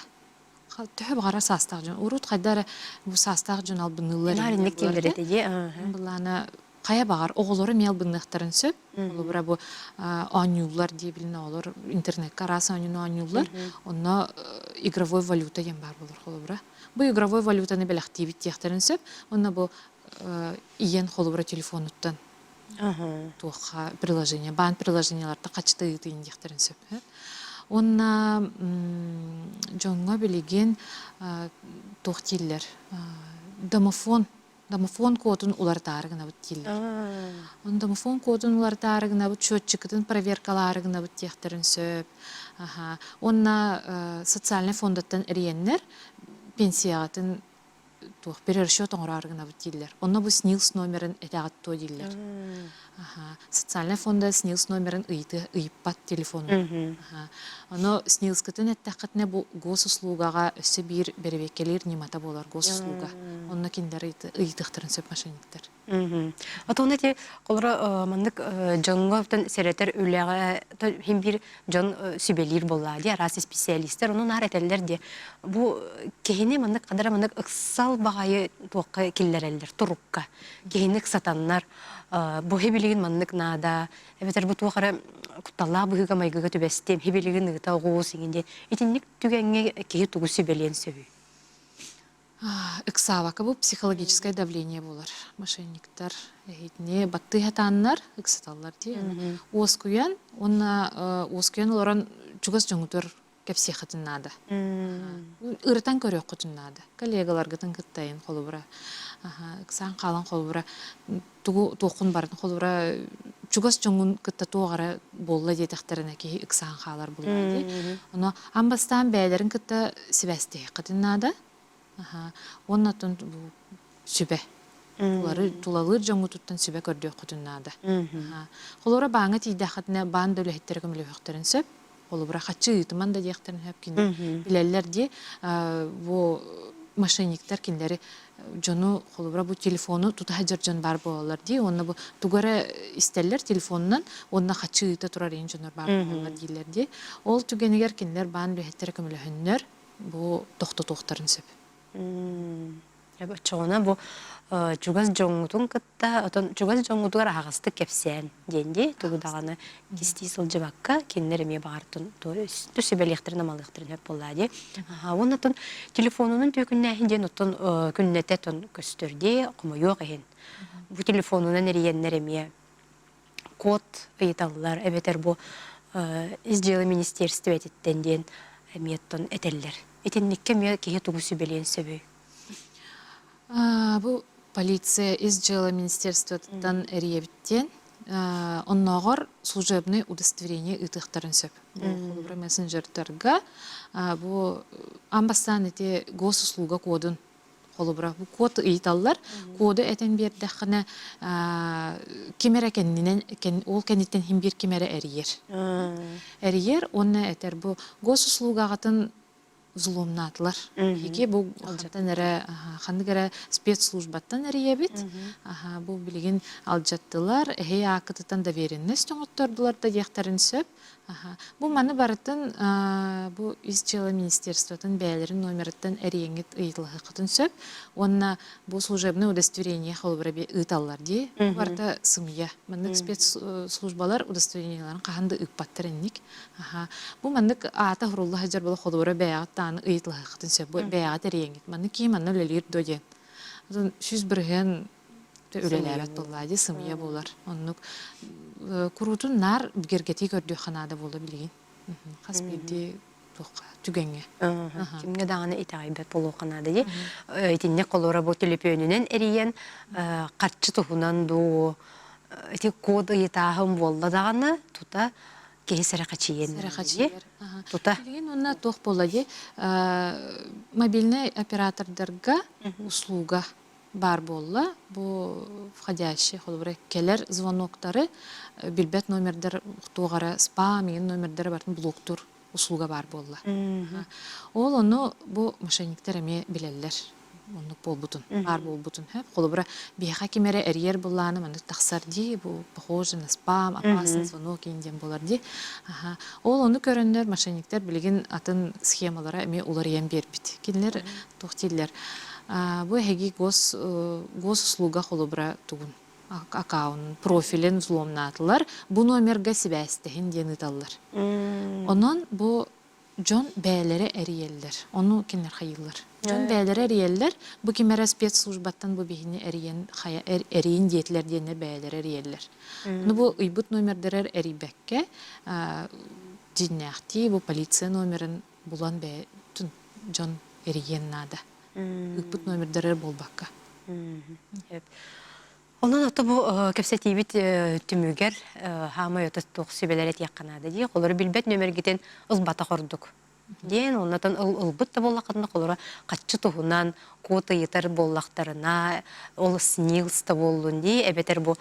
Төһө баҕарар саастаах дьон. Урут хайда эрэ бу саастаах дьон албынныыллар Наар инник дииллэр этэ дии. Былаана хайа баҕар оҕолору эмиэ албынныахтарын сөп. Холобура бу оонньууллар дии билин оҕолор интернекка араас оонньууну оонньууллар. Онно игровой валюта диэн баар буолар холобура. Бу игровой валютаны бэлэхтиибит диэхтэрин сөп. Онно бу ийэн холобура телефонуттан туохха приложение, баан приложениеларта хачыта ыытыйын диэхтэрин сөп. Уонна дьоҥҥо билигин туох дииллэр домофон домофон кодун уларытаары гынабыт дииллэр. Оны домофон кодун уларытаары гынабыт, счетчикытын проверкалаары гынабыт диэхтэрин сөп. Уонна социальнай фондаттан эрийэннэр пенсияҕытын. туох перерасчет оҥороору гынабыт дииллэр. Онно бу СНИЛС номерын этэҕит дуо дииллэр. Социальнай фонда СНИЛС номерын ыйыты ыйыппат телефонун. Ону СНИЛСкытын эттэххитинэ бу госуслугаҕа өссө биир бэрэбиэркэлиир ньымата буолар госуслуга. Онно кинилэр ыйытыахтарын сөп мошенниктар. Отон эти холоро маннык дьоҥҥо сэрэтэр үлэҕэ иһин биир дьон сүбэлиир буоллаа дии араас специалистар ону наар этэллэр дии бу киһини маннык хадара маннык ыксал баҕайы туохха киллэрэллэр турукка киһини ыксатаннар бу хибилигин маннык наада эбэтэр бу туох эрэ кутталлаах быһыыга майгыга түбэстим хибилигин ыыта оҕус иҥин диэн итинник түгэҥҥэ киһи тугу сүбэлиэн сөбүй Ыксаабакка бу психологическое давление буолар. Мошенниктар эһитини баттыы сатааннар ыксаталлар дии. Уоскуйан уонна уоскуйан олорон чугас дьоҥутугар кэпсиэххитин наада. Ырытан көрүөххүтүн наада. Коллегаларгытын кыттайын холобура. Ыксаан хаалан холобура тугу туоххун барын холобура чугас дьоҥҥун кытта туох эрэ буолла диэтэхтэринэ киһи ыксаан хаалар буоллаҕа дии. Ону аан бастаан бэйэлэрин кытта сибээстэһиэххитин наада. Уонна оттон сүбэ. Тулары тулалыыр дьоҥҥутуттан сүбэ көрдүөххүтүн наада. Холобура бааҥҥа тиийдэххитинэ баан да үлэһиттэрэ көмөлөһүөхтэрин сөп. Холобура хаччы ыытыман да диэхтэрин сөп кини билэллэр дии бу мошенниктар кинилэри дьону холобура бу телефону тута сылдьар дьон баар буолаллар дии уонна бу тугу эрэ истэллэр телефонунан уонна хаччы ыыта турар иһин дьоннор баар буолаллар дииллэр дии ол түгэнигэр кинилэр баан үлэһиттэрэ көмөлөһөннөр бу тохтотуохтарын сөп Оччоҕуна бу чугас дьоҥҥутун кытта, отон чугас дьоҥҥутугар аһаҕастык кэпсээн диэн дии, тугу даҕаны кистии сылдьыбакка, кинилэр эмиэ баҕартын тус сүбэлиэхтэрин амалыахтарын сөп буоллаа дии. Уонна оттон телефонунан түөкүннээһин диэн оттон күннэтэ тон көстөр дии, хомойуох иһин. Бу телефонунан эрийэннэр эмиэ код ыйыталлар эбэтэр бу ис дьыала министиэристибэтиттэн диэн эмиэ оттон этэллэр. Итинниккэ эмиэ киһи тугу сүбэлиэн сөбүй? Бу полиция ис дьыала министерствотыттан эрийэбиттиэн оннооҕор служебный удостоверение ыытыахтарын сөп. Бу холобура мессенджердарга бу аан бастаан ити госуслуга кодун холобура бу код ыйыталлар. Коду этэн биэрдэххинэ ким эрэ кэннинэн ол кэнниттэн иһин биир ким эрэ эрийэр. Эрийэр уонна этэр бу госуслугаҕытын взломнаатылар. Биһиги бу хантан эрэ ханнык эрэ спецслужбаттан эрийэбит. Бу билигин алдьаттылар, эһэй ааккытыттан доверенность оҥоттордулар да диэхтэрин сөп. Бу маны барытын бу ис дьыала министерствотын бэйэлэрин номерыттан эрийэҥҥит ыйыталаһыаххытын сөп. Уонна бу служебное удостоверение холобура ыыталлар дии. Бу барыта сымыйа. Маннык спецслужбалар удостоверениеларын хаһан да ыыппаттар инник. Бу маннык аата сурулла сылдьар буола холобура бэйэҕит даҕаны ыйыталаһыаххытын сөп. Бу бэйэҕит эрийэҥҥит. Маннык киһи манна үлэлиир дуо диэн. 100% үлэлээбэт буоллаа дии сымыйа буолар. Оннук куруутун наар бигэргэтии көрдүөххэ наада буолла билигин. Хас биирдии туохха түгэҥҥэ. Кимҥэ даҕаны итэҕэйбэт буолуохха наада дии. Итинник холура бу төлөпүөнүнэн эрийэн харчы туһунан дуу ити код ыйытааһын буолла даҕаны тута киһи сэрэхэчийэн Сэрэхэчийэр. Тута. Билигин уонна туох буолла дии мобильнай оператордарга услуга баар буолла. Бу входящий холобура кэлэр звоноктары билбэт номердар туох эрэ спам игин номердары барытын блоктуур услуга баар буолла. Ол ону бу мошенниктар эмиэ билэллэр оннук буолбутун, баар буолбутун. Холобура, биһиэхэ ким эрэ эрийэр былааны маннык тахсар дии, бу похоже на спам, опасный звонок диэн буолар дии. Ол ону көрөннөр мошенниктар билигин атын схемалара эмиэ уларыйан биэрбит. Кинилэр туох дииллэр, бу эһиги гос госуслуга холобура тугун аккаунт профилин взломнаатылар, бу номерга сибээстэһин диэн ыыталлар. Онон бу дьон бэйэлэрэ эрийэллэр. Ону кинилэр хайыыллар. Дьон бэйэлэрэ эрийэллэр. Бу ким эрэ спецслужбаттан бу биһини эрийэн хайа эрийин диэтилэр диэннэр бэйэлэрэ эрийэллэр. Ну бу ыйбыт номердэрэр эрийбэккэ дьиҥнээхтии бу полиция номерын булан бэйэ дьон эрийиэн наада. Ыыппыт номердэрэр буолбакка. Онон ото бу кэпсэтиибит түмүгэр хаамай ото туох сүбэлэр этиэххэ наада дии. Холору билбэт нөмергитин ылбатах ордук. Диэн оннотон ылбыт да буоллаххытына холоро хаччы туһунан код ыйытар буоллахтарына ол СНИЛС да буоллун дии эбэтэр бу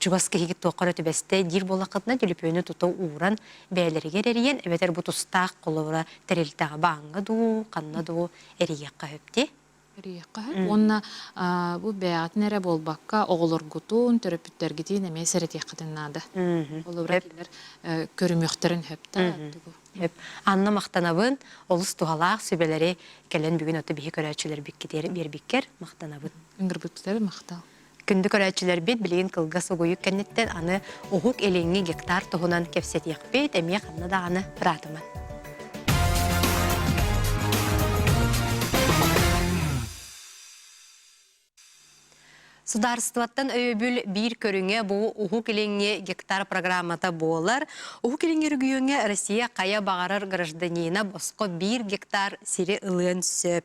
чугас киһигит туохха эрэ түбэстэ диир буоллаххытына төлөпүөнү тута ууран бэйэлэригэр эрийэн эбэтэр бу тустаах холобура тэрилтэҕэ бааҥҥа дуу ханна дуу эрийиэххэ сөп дии. Эрийиэххэ сөп. Уонна бу бэйэҕитин эрэ буолбакка, оҕолоргутун, төрөппүттэргитин эмиэ сэрэтиэххитин наада. Холобура, кинилэр көрүмүөхтэрин сөп да тугу. Сөп. Анна махтанабын. Олус туһалаах сүбэлэри кэлэн бүгүн ото биһи көрөөччүлэрбиккитигэр биэрбиккэр махтанабын. Ыҥырбыттары махтал. Күндү көрөөччүлэрбит, билигин кылгас угуйук кэнниттэн аны Уһук Илиҥҥи гектар туһунан кэпсэтиэхпит, эмиэ ханна даҕаны ыраатыман. Судаарыстыбаттан өйөбүл биир көрүҥэ бу Уһук Илиҥҥи гектар программата буолар. Уһук Илиҥҥи региоҥҥа Россия хайа баҕарар гражданина босхо биир гектар сири ылыан сөп.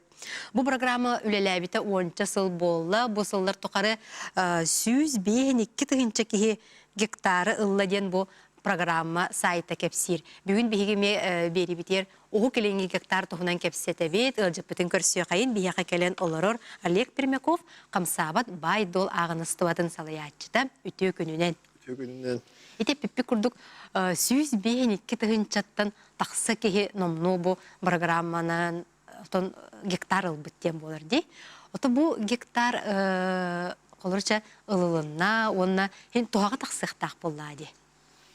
Бу программа үлэлээбитэ уонча сыл буолла. Бу сыллар тухары 152 тыһыынча киһи гектары ылла диэн бу программа сайта кэпсиир. Бүгүн биһиги эмиэ биэрибитигэр Уһук Илиҥҥи гектар туһунан кэпсэтэбит. Ыалдьыппытын көрсүөхэйин биһиэхэ кэлэн олорор Олег Пермяков хамсаабат баай-дуол ааҕыныстыбатын салайааччыта. Үтүө күнүнэн. Үтүө күнүнэн. Ити эппиппит курдук 152 тыһыынчаттан тахса киһи номнуо бу программанан отон гектар ылбыт диэн буолар дии. Ото бу гектар холорча ылылынна уонна хин туһаҕа тахсыахтаах буоллаа дии.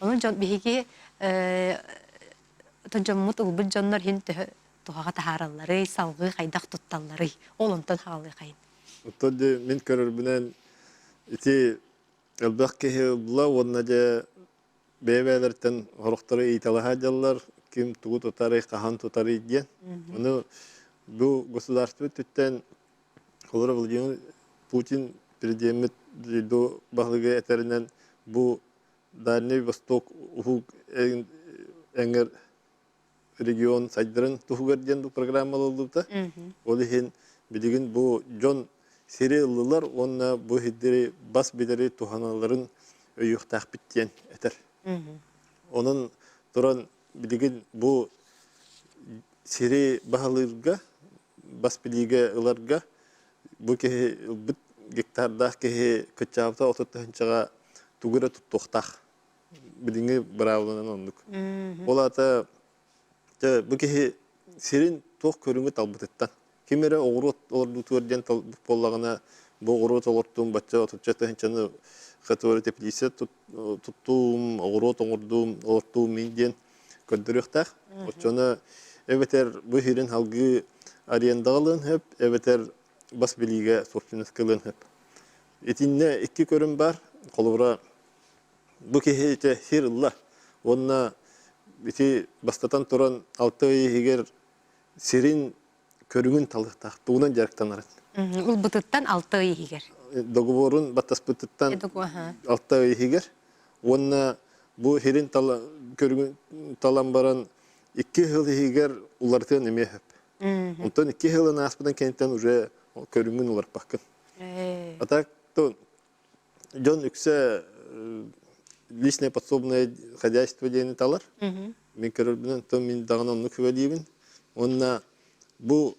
Онон дьон биһиги дьоммут ылбыт дьоннор хин төһө туһаҕа таһааралларый, салгыы хайдах тутталларый? Ол онтон хаалыахайын. Оттон дьэ мин көрөрбүнэн ити элбэх киһи ылла уонна дьэ бэйэ-бэйэлэриттэн сорохтору ыйыталаһа дьаллар, ким тугу тутарый, хаһан тутарый диэн. Ону бу государство өттүттэн холобура Владимир Путин президеммит дойду баһылыга этэринэн бу Дальний Восток уһук эҥэр регион сайдарын туһугар диэн бу программа ылыллыбыта. Ол иһин билигин бу дьон сири ыллылар уонна бу сирдэри бас билэри туһаналларын өйүөхтээхпит диэн этэр. Онон туран билигин бу сири баһылыырга, бас билиигэ ыларга бу киһи ылбыт гектардаах киһи кыччаабыта 30 тыһыынчаҕа тугу эрэ туттуохтаах. Билиҥҥи быраабыланан оннук. Ол аата дьэ бу киһи сирин туох көрүҥү талбытыттан ким эрэ оҕуруот олордуутугар диэн талбыт буоллаҕына бу оҕуруот олортуум бачча отучча тыһыынчаны который теплица туттуум оҕуруот оҥордуум олортуум мин диэн көрдөрүөхтээх. Оччону эбэтэр бу сирин салгыы арендаҕа ылыан сөп, эбэтэр бас билиигэ собственностька ылыан сөп. Итиннэ икки көрүҥ баар. Холобура, бу киһи ити сир ылла уонна ити бастатан туран алта ый иһигэр сирин көрүҥүн талыахтаах тугунан дьарыктанарын. Ылбытыттан алта ый иһигэр. Договорун баттаспытыттан алта ый иһигэр уонна бу сирин көрүҥүн талан баран икки сыл иһигэр уларытыан эмиэ сөп. Онтон икки сылын ааспытын кэнниттэн уже көрүҥүн уларыппаккын. А так то дьон үксэ личное подсобное хозяйство диэни талар. Мин көрөрбүнэн, то мин даҕаны оннук сүбэлиибин. Уонна бу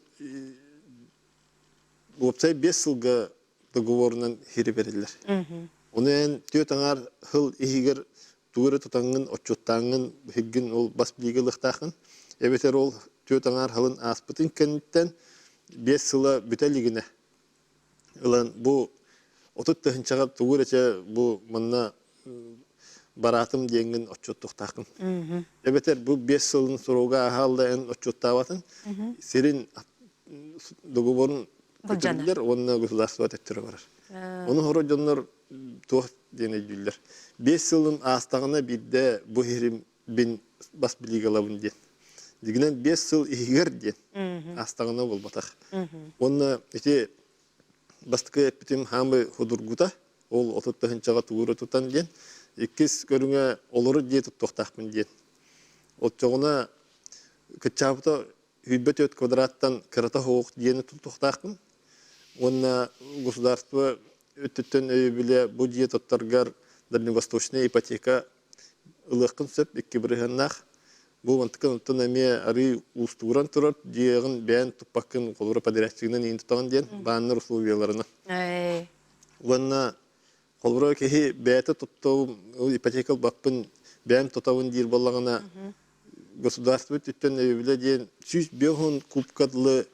уопсай биэс сылга договорунан хири бериллэр. Ону эн түөрт аҥаар сыл иһигэр тугу эрэ тутаҥҥын, отчуоттааҥҥын, иһигин ол бас билиигэ ылыахтааххын. Эбэтэр ол түөрт аҥаар сылын ааспытын кэнниттэн биэс сыла бүтэ илигинэ ылан бу 30 тыһыынчаҕа тугу эрэ чэ бу манна бараатым диэҥҥин отчуоттуохтааххын. Эбэтэр бу биэс сылын срога ааһаалла эн отчуоттаабатын сирин договорун көтүрүллэр уонна государство төттөрү барар. Ону хоро дьоннор туох диэн өйдүүллэр. Биэс сылын аастаҕына биирдэ бу сирим бин бас билиигэ ылабын диэн. Дигинэн биэс сыл иһигэр диэн аастаҕына буолбатах. Уонна ити бастакы эппитим хаамы худургута, ол 30 тыһыынчаҕа тугу тутан диэн. Иккис көрүҥэ олору дьиэ туттуохтаахпын диэн. Оччоҕуна кыччаабыта сүүрбэ түөрт квадраттан кырата суох дьиэни туттуохтаахпын. Уонна государство өттүттэн өйөбүлэ бу дьиэ туттаргар дальневосточная ипотека ылыаххын сөп икки бырыһыаннаах. Бу мантыкын оттон эмиэ арыы уустугуран турар дьиэҕин бэйэн туппаккын холобура подрядчигынан иин тутаҕын диэн бааннар условияларынан. Уонна холобура киһи бэйэтэ туттабын ипотека ылбаппын бэйэм тутабын диир буоллаҕына государство өттүттэн өйөбүлэ диэн 150 кубка дылы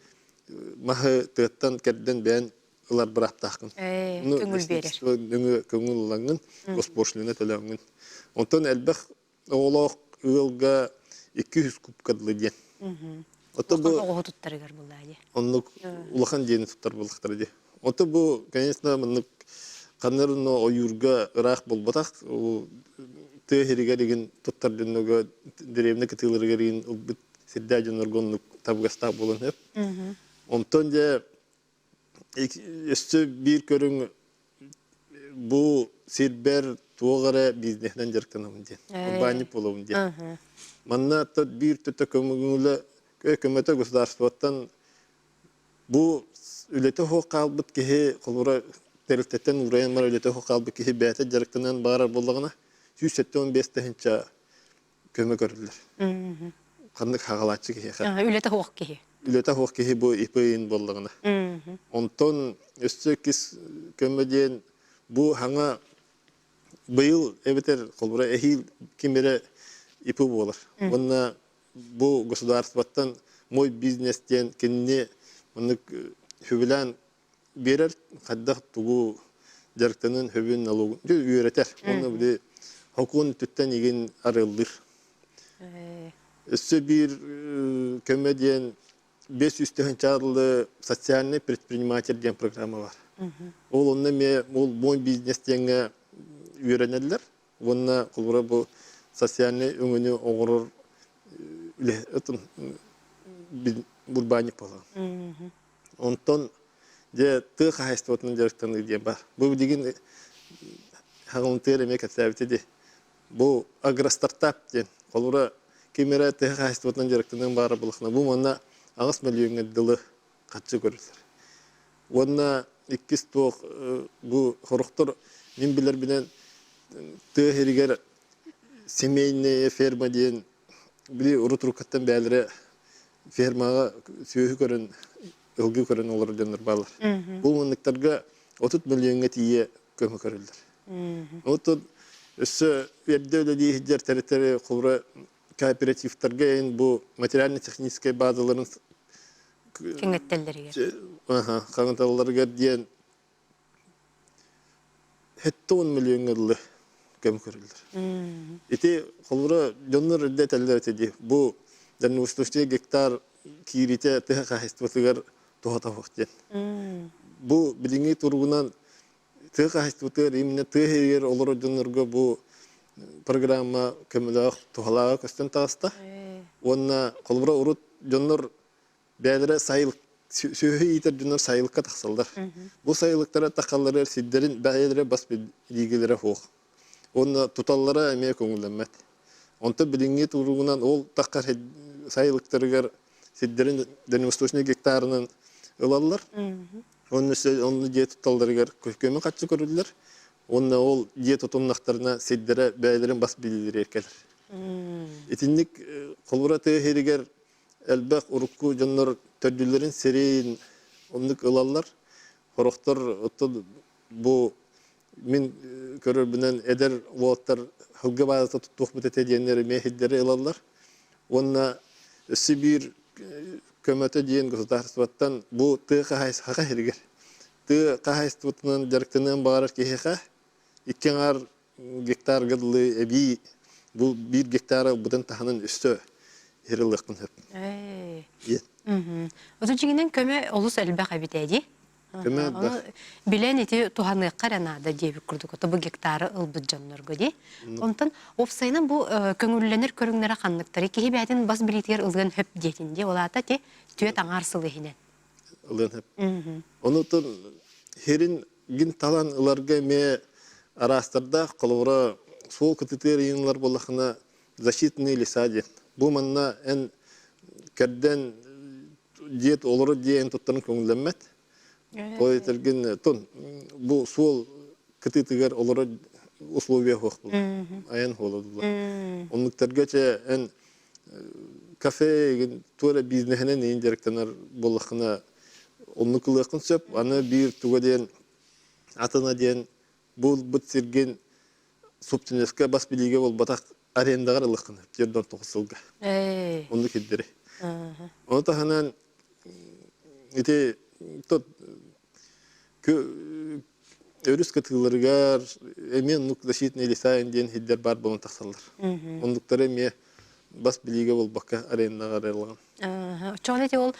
маһы тыаттан кэрдэн бэйэн ылар бырааптааххын. Көҥүл биэрэр. Нөҥүө көҥүл ылаҥҥын, госпошлина төлөөҥҥүн. Онтон элбэх оҕолоох ыалга 200 кубка дылы диэн. Ото бу оҕоһу туттарыгар буллаа дии. Оннук улахан диэни туттар буллахтара дии. Ото бу, конечно, маннык ханнарыно ойуурга ыраах буолбатах. Тыа сиригэр игин туттар дьоннорго дэриэбинэ кытыыларыгар игин ылбыт сирдээх дьоннорго оннук табыгастаах буолан сөп. Онтон дьэ Өссө биир көрүҥ бу сирбэр туох эрэ бизнеһинэн дьарыктанабын диэн, урбаанньык буолабын диэн. Манна биир төтө көмөлө көмөтө государствоттан бу үлэтэ суох хаалбыт киһи холобура тэрилтэттэн уурайан баран үлэтэ суох хаалбыт киһи бэйэтэ дьарыктаныан баҕарар буоллаҕына 175 тыһыынча көмө көрүллэр. Ханнык хаҕалааччы киһиэхэ. Үлэтэ суох киһи. Үлэтэ суох киһи бу ИП-ин буоллаҕына. Онтон өссө иккис көмө диэн бу хаҥа быйыл эбэтэр холобура эһиил ким эрэ ИП буолар. Уонна бу государствоттан мой бизнес диэн кинини маннык үбүлээн биэрэр хайдах тугу дьарыктанын хөбүн налогун үөрэтэр уонна били хокуон өттүттэн игин арыаллыыр. Өссө биир көмө диэн 500 тыһыынчааллы социальный предприниматель диэн программа бар. Ол онно эмиэ ол мой бизнес диэҥҥэ үөрэнэллэр уонна холобура бу социальнай өҥөнү оҥорор урбаанньык буолар. Онтон дьэ тыа хаһаайыстыбатынан дьарыктаныы диэн баар. Бу билигин хаҥылытыар эмиэ кэпсээбитэ дии. Бу агростартап диэн. Холобура, ким эрэ тыа хаһаайыстыбатынан дьарыктаныан баара буоллахына, бу манна 8 мөлүйүөҥҥэ дылы харчы көрүллэр. Уонна иккис туох бу сорохтор мин билэрбинэн тыа сиригэр семейная ферма диэн били урут уруккаттан бэйэлэрэ фермаҕа сүөһү көрөн, ылгы көрөн олорор дьоннор бааллар. Бу манныктарга 30 мөлүйүөҥҥэ тиийэ көмө көрүллэр. Оттон өссө эрдэ үлэлии сылдьар тэрилтэри холобура кооперативтарга эн бу материально-техническэй базаларын кэҥэттэллэригэр. Хаҥаталларыгар диэн 70 мөлүйүөҥҥэ дылы көм көрүллэр. Ити холобура дьоннор эрдэ этэллэр этэ дии. Бу дальневосточный гектар кииритэ тыа хаһаайыстыбатыгар туһата суох диэн. Бу билиҥҥи туругунан тыа хаһаайыстыбатыгар именно тыа иһигэр олорор дьоннорго бу программа көмөлөөх туһалааҕа көстөн таҕыста. Уонна холобура урут дьоннор бэйэлэрэ сайыл сүөһү иитэр дьоннор сайылыкка тахсаллар. Бу сайылыктара тахалларыгар сирдэрин бэйэлэрэ бас билиигэлэрэ суох. Уонна туталлара эмиэ көҥүллэммэт. Онтон билиҥҥи туругунан ол таххар сайылыктарыгар сирдэрин дальневосточный гектарынан ылаллар. Онно онно дьиэ тутталларыгар көмө харчы көрүллэр. Уонна ол дьиэ тутуннахтарына сирдэрэ бэйэлэрин бас билиилэригэр кэлэр. Итинник холобура тыа сиригэр элбэх урукку дьоннор төрдүлэрин сирин оннук ылаллар. Сорохтор оттон бу мин көрөрбүнэн эдэр уолаттар сылгы баазата туттуохпут этэ диэннэр эмиэ сирдэри ылаллар. Уонна өссө биир көмөтө диэн государствоттан бу тыа хаһаайыстыбаҕа сиригэр тыа хаһаайыстыбатынан дьарыктаныан баҕарар киһиэхэ икки аҥаар гектарга дылы эбии бу биир гектара ылбытын таһынан өссө иһэр ылыахпын сөп. Оту дьиҥинэн көмө олус элбэх эбит ээ дии. Көмө элбэх. Билэн ити туһаныахха эрэ наада диэбит курдук ото бу гектары ылбыт дьоннорго дии. Онтон уопсайынан бу көҥүллэнэр көрүҥнэрэ ханныктары киһи бэйэтин бас билиитигэр ылыан сөп диэтин дии. Ол аата ити түөрт аҥаар сыл иһинэн. Ылыан сөп. Онутун хирин гин талан ыларга эмиэ араастардаах холобура суол кытытыар ыйынылар буоллахына защитные леса диэн. Бу манна эн кэрдэн дьиэт олорор дьиэ эн туттарын көҥүллэммэт. Ол этэргин тон бу суол кытыытыгар олорор условия суох буолар. Айан буола Оннуктарга чэ эн. Кафе туора бизнеһинэн иин дьарыктанар буоллаххына оннук ылыаххын сөп. Аны биир туга диэн атына диэн булбут сиргин собственноска бас билиигэ буолбатах арендаҕар ылыаххын 49 сылга. Оннук ирдэри. Ону таһынан ити тот өрүс кытыыларыгар эмиэ оннук защитный лесайн диэн сирдэр баар буолан тахсаллар. Оннуктары эмиэ бас билиигэ буолбакка арендаҕа арыаллаҕын. Оччоҕуна ити ол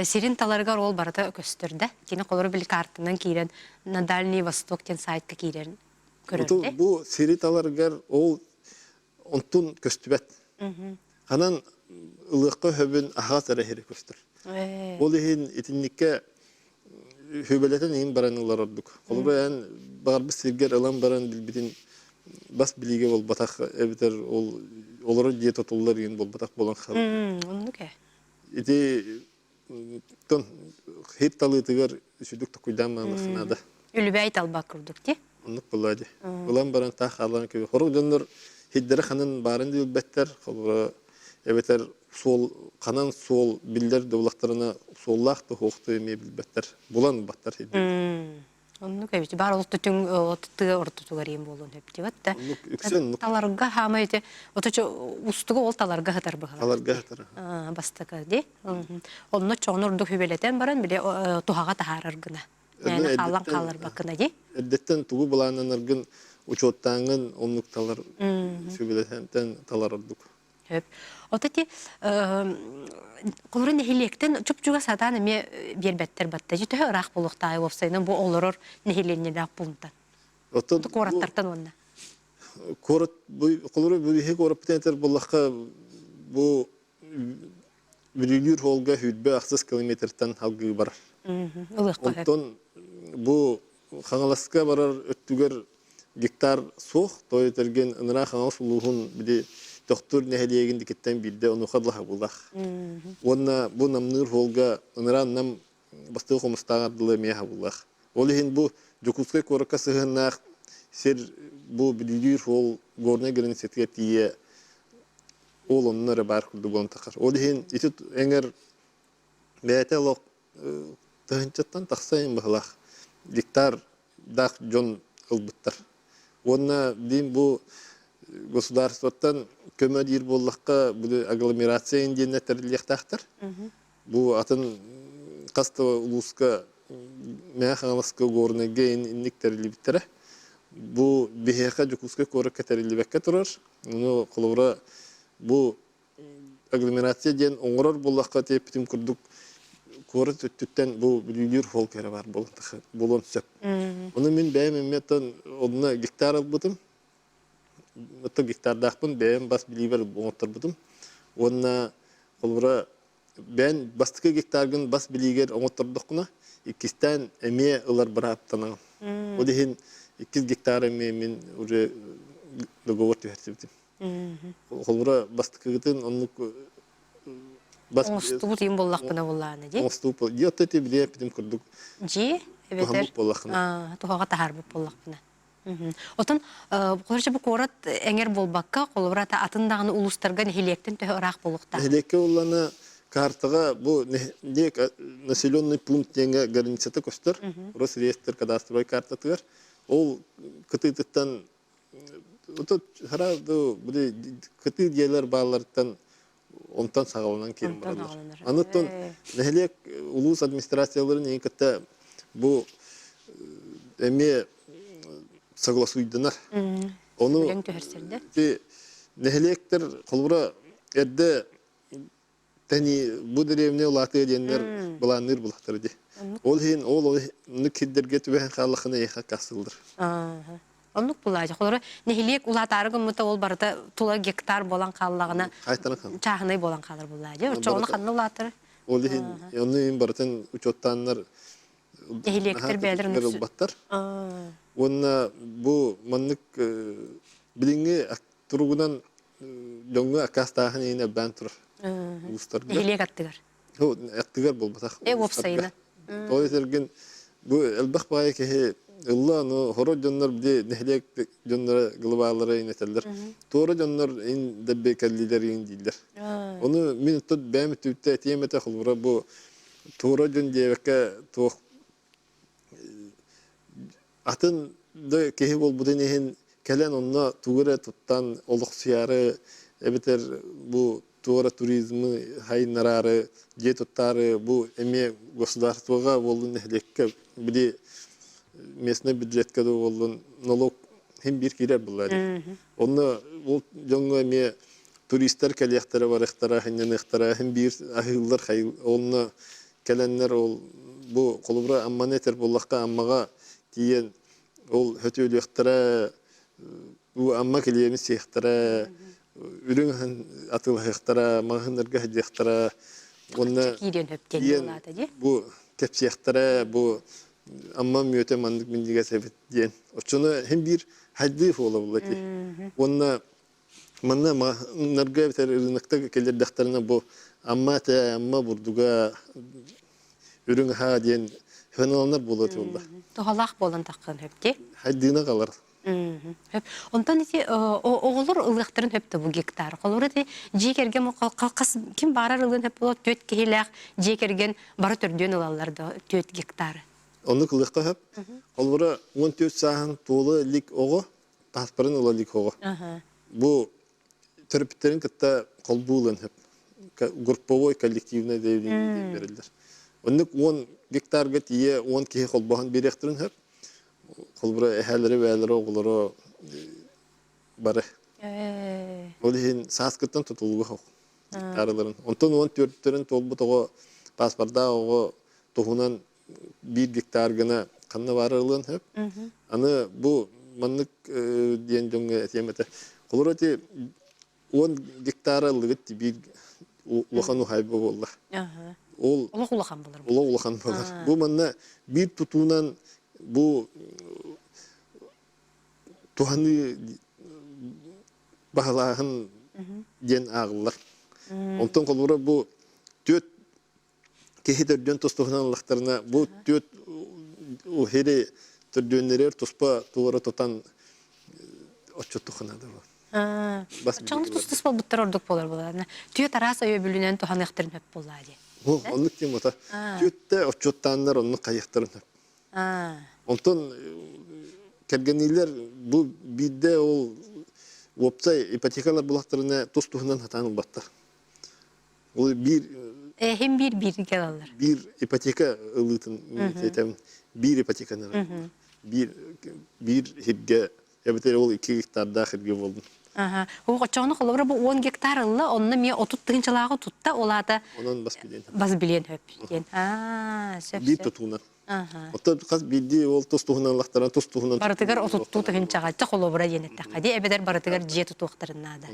сирин таларыгар ол барыта көстөр да? Кини холобур били картанан киирэн на Дальний Восток диэн сайтка киирэн көрөр да? Бу сири таларыгар ол онтун көстүбэт. Ханан ылыахха өһөбүн аһаҕас эрэ иһири көстөр. Ол иһин итинниккэ хүбэлэтэн иһин баран ылар ордук. Холобур эн баҕарбыт сиргэр ылан баран билбитин бас билиигэ буолбатах эбэтэр ол олорор дьиэ тутуллар иһин буолбатах буолан хаалар. Оннук ээ. Ити тон хит талыытыгар сүдүк токуйдаан маанах наада. Үлүбээй талбак курдук ти. Оннук буолла дии. Ылан баран таах хаалан кэби. Хорох дьоннор хиддэрэ ханан баарын билбэттэр. Холобура эбэтэр суол ханан суол биллэр да булахтарына суоллаах да суохтуу эмиэ билбэттэр. Булан баттар хиддэр. Оннук эбит. Баар ол түтүҥ тыа ортотугар иин буолуон сөп да. Оннук үксэ оннук. Таларга хаама ити отучу устуга ол таларга хатар быһалар. Таларга хатар. Бастакы ди. Онно чоҕун ордук хүбэлэтэн баран били туһаҕа таһаарар гына. Мээнэ хаалан хааларбаккына ди. Эрдэттэн тугу былааннанаргын учуоттааҥҥын оннук талар сүбэлэтэн талар ордук. Сөп. Ото ти холобура нэһилиэктэн чуп-чугас сатаан эмиэ биэрбэттэр батта. Дьи төһө ыраах буолуохтааҕый уопсайынан бу олорор нэһилиэнньэлээх пуунтан? Оттон Куораттартан уонна. Куорат бу холобура бу биһиги куораппытын этэр буоллахха бу Бүлүүлүүр суолга 26 километртан салгыы барар. Ылыахха сөп. Онтон бу Хаҥаласка барар өттүгэр гектар суох, той этэргин ыныраа Хаҥалас улууһун били Төхтүр нэһилиэгин дикиттэн биирдэ онуоха дылаһабылах. Уонна бу Намныыр суолга ыныраа Нам бастакы хомустааҕар дылы эмиэ хабыллах. Ол иһин бу Дьокуускай куоракка сыһыаннаах сир бу Бүлүүлүүр суол горнай границатыгар тиийэ ол онно эрэ баар курдук буолан тахар. Ол иһин ити эҥэр бэйэтэ олох тыһыынчаттан тахса иһин быһылаах гектардаах дьон ылбыттар. Уонна билин бу государствоттан көмө диир буоллахха бу агломерация диэннэр тэриллиэхтээхтэр. Бу атын хас да улууска Мэҥэ Хаҥаласка Горнайга инник тэриллибиттэрэ. Бу биһиэхэ Дьокуускай куоракка тэриллибэккэ турар. Ону холобура бу агломерация диэн оҥорор буоллахха тиэппитим курдук куорат өттүттэн бу бүлүүлүүр суол кэрэ баар буолуон сөп. Ону мин бэйэм эмиэ онно гектар ылбытым. Оттон гектардаахпын бэйэм бас билиибэр оҥотторбутум. Уонна холобура бэйэн бастакы гектаргын бас билиигэр оҥоттордоххуна, иккистээн эмиэ ылар бырааптанаҕын. Ол иһин иккис гектар эмиэ мин уже договор түһэрсибитим. Холобура бастакыгытын оннук бас Оҥостубут иин буоллахпына буоллаҕына дии. Оҥостубут дии отто ити билиэппитим курдук Дьиэ эбэтэр туһаммыт буоллаххына. Туһаҕа таһаарбыт буоллахпына. Отон короче бу куорат эҥэр буолбакка, холобура атын даҕаны улуустарга нэһилиэктэн төһө ыраах буолуохтаах? Нэһилиэккэ буоллаҕына картаҕа бу населенный пункт диэҥҥэ границата көстөр. Росреестр кадастровай картатыгар. Ол кытыытыттан кытыы дьиэлэр баалларыттан онтон саҕаланан киирэн бараллар. Аны оттон нэһилиэк улуус администрацияларын иһин кытта бу эмиэ согласуйданар. Ону нэһилиэктэр холобура эрдэ тэни бу дэриэбинэ улаатыа диэннэр былаанныыр булахтара дии. Ол иһин ол оннук сирдэргэ түбэһэн хааллаххына эйиэхэ аккаастыыллар. Оннук булаадьа. Холоро нэһилиэк улаатаары гыммыта ол барыта тула гектар буолан хааллаҕына чааһынай буолан хаалар булаадьа. Оччоҕуна ханна улаатар? Ол иһин ону иһин барытын учуоттааннар нэһилиэктэр бэйэлэрин ылбаттар. Уонна бу маннык билиҥҥи туругунан дьоҥҥо аккаастааһын иһин элбээн турар улуустарга. Нэһилиэк аттыгар. Аттыгар буолбатах. Э уопсайына. Ол этэргин бу элбэх баайы киһи. Ылла аны хоро дьоннор били нэһилиэк дьонноро глобаллара ин этэллэр. Туора дьоннор ин дэбби кэллилэр ин дииллэр. Ону мин тут бэйэм түптэ этиэм этэ холобура бу туора дьон диэбэккэ туох атын да киһи буолбутун иһин кэлэн онно тугу эрэ туттан олохсуйаары эбэтэр бу туора туризмы хайыннараары дьиэ туттаары бу эмиэ государствоҕа буоллун нэһилиэккэ били местный бюджетка да буоллун налог хин биир киирэр буолла дии. Онно ол дьоҥҥо эмиэ туристар кэлиэхтэрэ барыахтара сынньаныахтара хин биир аһыыллар онно кэлэннэр ол бу холобура Амманы этэр буоллахха Аммаҕа тиийэн ол хөтүөлүөхтэрэ бу Амма килиэбин сиэхтэрэ үрүҥ аһын атыылаһыахтара маҕаһыыннарга сылдьыахтара уонна киириэн сөп диэн буолаата дии бу кэпсиэхтэрэ бу Амма мүөтэ маннык минньигэс эбит диэн оччону хин биир хайдыы буола ити уонна Манна нарга эбэтэр ырыынакта кэллэрдэхтэринэ бу Амма этэ, Амма бурдуга үрүҥ аһаа диэн сыаналанар буолуо этэ Туһалаах буолан таххын хөп дии. Хайдыына қалар. Хөп. Онтон ити оҕолор ылыахтарын хөп да бу гектар. Холобур ити дьиэ кэргэн хас ким баарар ылыан хөп буолар түөрт киһилээх дьиэ кэргэн бары төрдүөн ылаллар да түөрт гектары. Оннук ылыахха хөп. Холобура 14 сааһын туола илик оҕо паспорын ыла илик оҕо. Бу төрөппүттэрин кытта холбуу ылан сөп. Групповой коллективное заявление диэн берэллэр. Оннук 10 гектарга тиийэ 10 киһи холбоһон биэриэхтэрин сөп. Холбура эһээлэри, бээлэри, оҕолоро бары. Ол иһин сааскыттан тутулуга суох гектарыларын. Онтон 14-төрүн туолбут оҕо паспордаах оҕо туһунан биир гектар гына ханна баар ылыан сөп. Аны бу маннык диэн дьоҥҥо этиэм этэ. Холобура ити 10 гектара ыллыгыт биир улахан уһаайба буолла. Ол олох улахан болар. Олох улахан болар. Бу манна биир тутуунан бу туһаныы баһылааһын диэн ааҕыллар. Онтон холобура бу түөрт киһи төрдүөн тустуһунан ыллахтарына бу түөрт уһири төрдүөннэригэр туспа туора тутан отчуттуххуна да бас Оччоҕуна тус-тус буолбуттар ордук буолар буолаана. Түөрт араас өйөбүлүнэн туһаныахтарын сөп буоллаа дии. Оннук темата. Түөттэ отчуоттааннар оннук хайыахтарын сөп. Онтон кэргэниилэр бу биирдэ ол уопсай ипотекалар булахтарына тус-туһунан хатаан ылбаттар. Ол биир Эһим биир бииргэ ылаллар. Биир ипотека ылыытын этем биир ипотеканы биир биир хиргэ эбэтэр ол 2 гектардаах хиргэ буолдун. Аха. Ол оччоҕуна холобура бу 10 гектар ылла, онно эмиэ 30 тыһыынчалааҕы тутта, ол аата Онон бас билиэн. Бас билиэн сөп диэн. Аа, сөп. Биир тутуунан. Оттон хас биирдии ол тус туһунан ыллахтарына тус туһунан Барытыгар отуттуу тыһыынчаҕа холобура диэн эттэххэ дии эбэтэр барытыгар дьиэ тутуохтарын наада.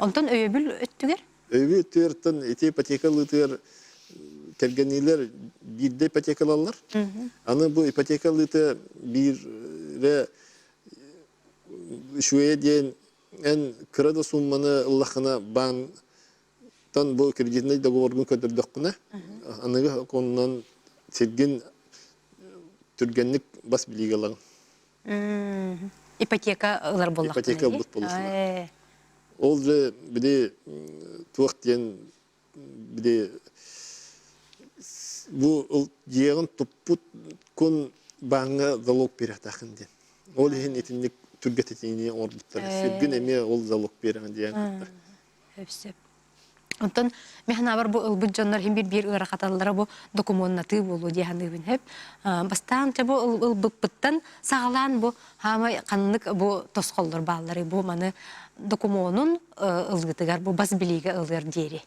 Онтон өйөбүл өттүгэр? Өйөбүл өттүгэртэн ити ипотека ылыытыгар кэргэниилэр биирдэ ипотека ылаллар. Аны бу ипотека ылыыта биирэ үчүгэйэ диэн эн кыра да суумманы ыллаххына баан Тан бу кредитнай договоргун көрдөрдөхпүнэ, аныгы сокуонунан сиргин түргэнник бас билиигэ ылаҕын. Ипотека ылар буоллахпына Ипотека ылбыт буоллаххына. Ол же били туох диэн били бу дьиэҕин туппут кун бааҥҥа залог биэриэхтээххин диэн. Ол иһин итинник түргэтитиини оҥорбуттар. Сиргин эмиэ ол залог биэрэҕин диэн кытта. Сөп. Онтон мин санаабар бу ылбыт дьоннор иһин биир ыарахаталлара бу докумуоннатыы буолуо дии саныыбын сөп. Бастаан чэ бу ылбыппыттан саҕалаан бу хаамай ханнык бу тосхоллор баалларый бу маны докумуонун ылыытыгар бу бас билиигэ ылыар диэри.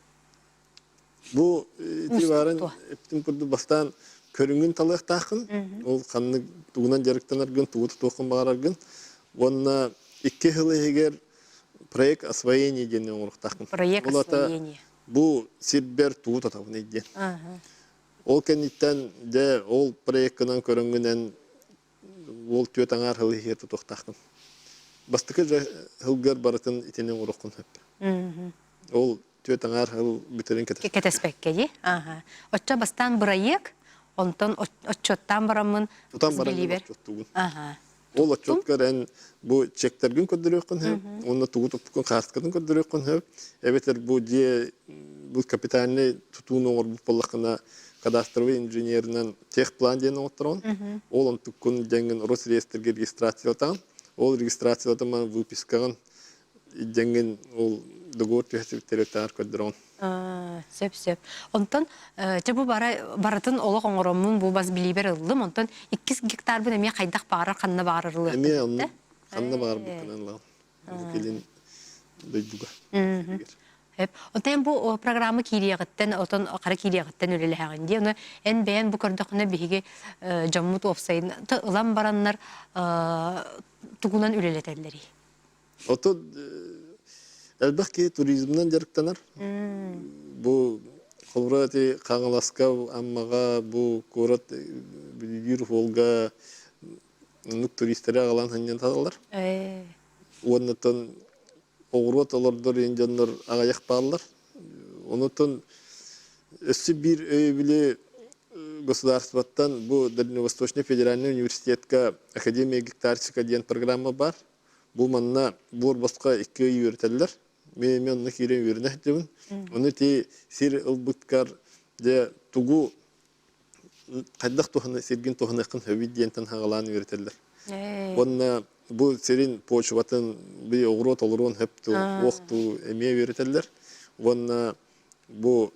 Бу ити баарын эптин курдук бастаан көрүҥүн талыахтааххын, ол ханнык тугунан дьарыктанаргын, тугу тутуоххун баҕараргын уонна икки сыл иһигэр проект освоения диэн оҥоруохтаахпын. Проект освоения. Бу сирбэр тугу тутабыный диэн. Ол кэнниттэн дьэ ол проеккынан көрөҥҥүнэн ол түөрт аҥаар сыл иһигэр тутуохтаахпын. Бастакы сылгар барытын итини оҥоруоххун сөп. Ол түөрт аҥаар сыл бүтэрин кэтэспэккэ дии. Оччо бастаан бырайыак. Онтон отчуоттаан бараммын Тутан баран отчуоттуугун. Ол отчуоткар эн бу чектэргин көрдөрүөххүн сөп, уонна тугу туппуккун хаартыскатын көрдөрүөххүн сөп, эбэтэр бу дьиэ бу капитальнай тутууну оҥорбут буоллаххына кадастровый инженеринэн техплан диэн оҥотторон, ол онтуккун дьэҥҥин Росреестргэ регистрациялатаҕын, ол регистрациялатан выпискаҕын дьэҥҥин ол договор түһэрсибиттэригэр көрдөрөҕүн. Сөп сөп. Онтон чэ бу бара барытын олох оҥороммун бу бас билиибэр ыллым. Онтон иккис гектарбын эмиэ хайдах баҕарар ханна баҕарар ылыахпын Эмиэ онно ханна баҕарбыккынан ылаҕын. Кэлин дойдуга. Эп. Оттон бу программа киириэҕиттэн, отон хара киириэҕиттэн үлэлэһэҕин дии. Ону эн бэйэн бу көрдөххүнэ биһиги дьоммут уопсайын ылан бараннар тугунан үлэлэтэллэрий? Отут элбэх киһи туризмынан дьарыктанар. Бу холобура ити Хаҥаласка, Аммаҕа бу куорат Бүлүүлүүр Волга оннук туристары аҕалан сынньаталлар. Уоннаттан оҕуруот олордор иин дьоннор аҕыйах бааллар. Онутун өссө биир өйөбүлү государствоттан бу Дальневосточный федеральный университетка Академия гектарчика диэн программа бар. Бу манна буор босхо икки ый үөрэтэллэр. Мен эмиэ онно киирэн үөрэнэ сылдьабын. Ону ити сир ылбыткар дьэ тугу хайдах туһана сиргин туһаныаххын сөбүй диэнтэн хаҕалаан үөрэтэллэр. Уонна бу сирин почватын би оҕуруот олоруон сөп дуу, уох дуу эмиэ үөрэтэллэр. Уонна бу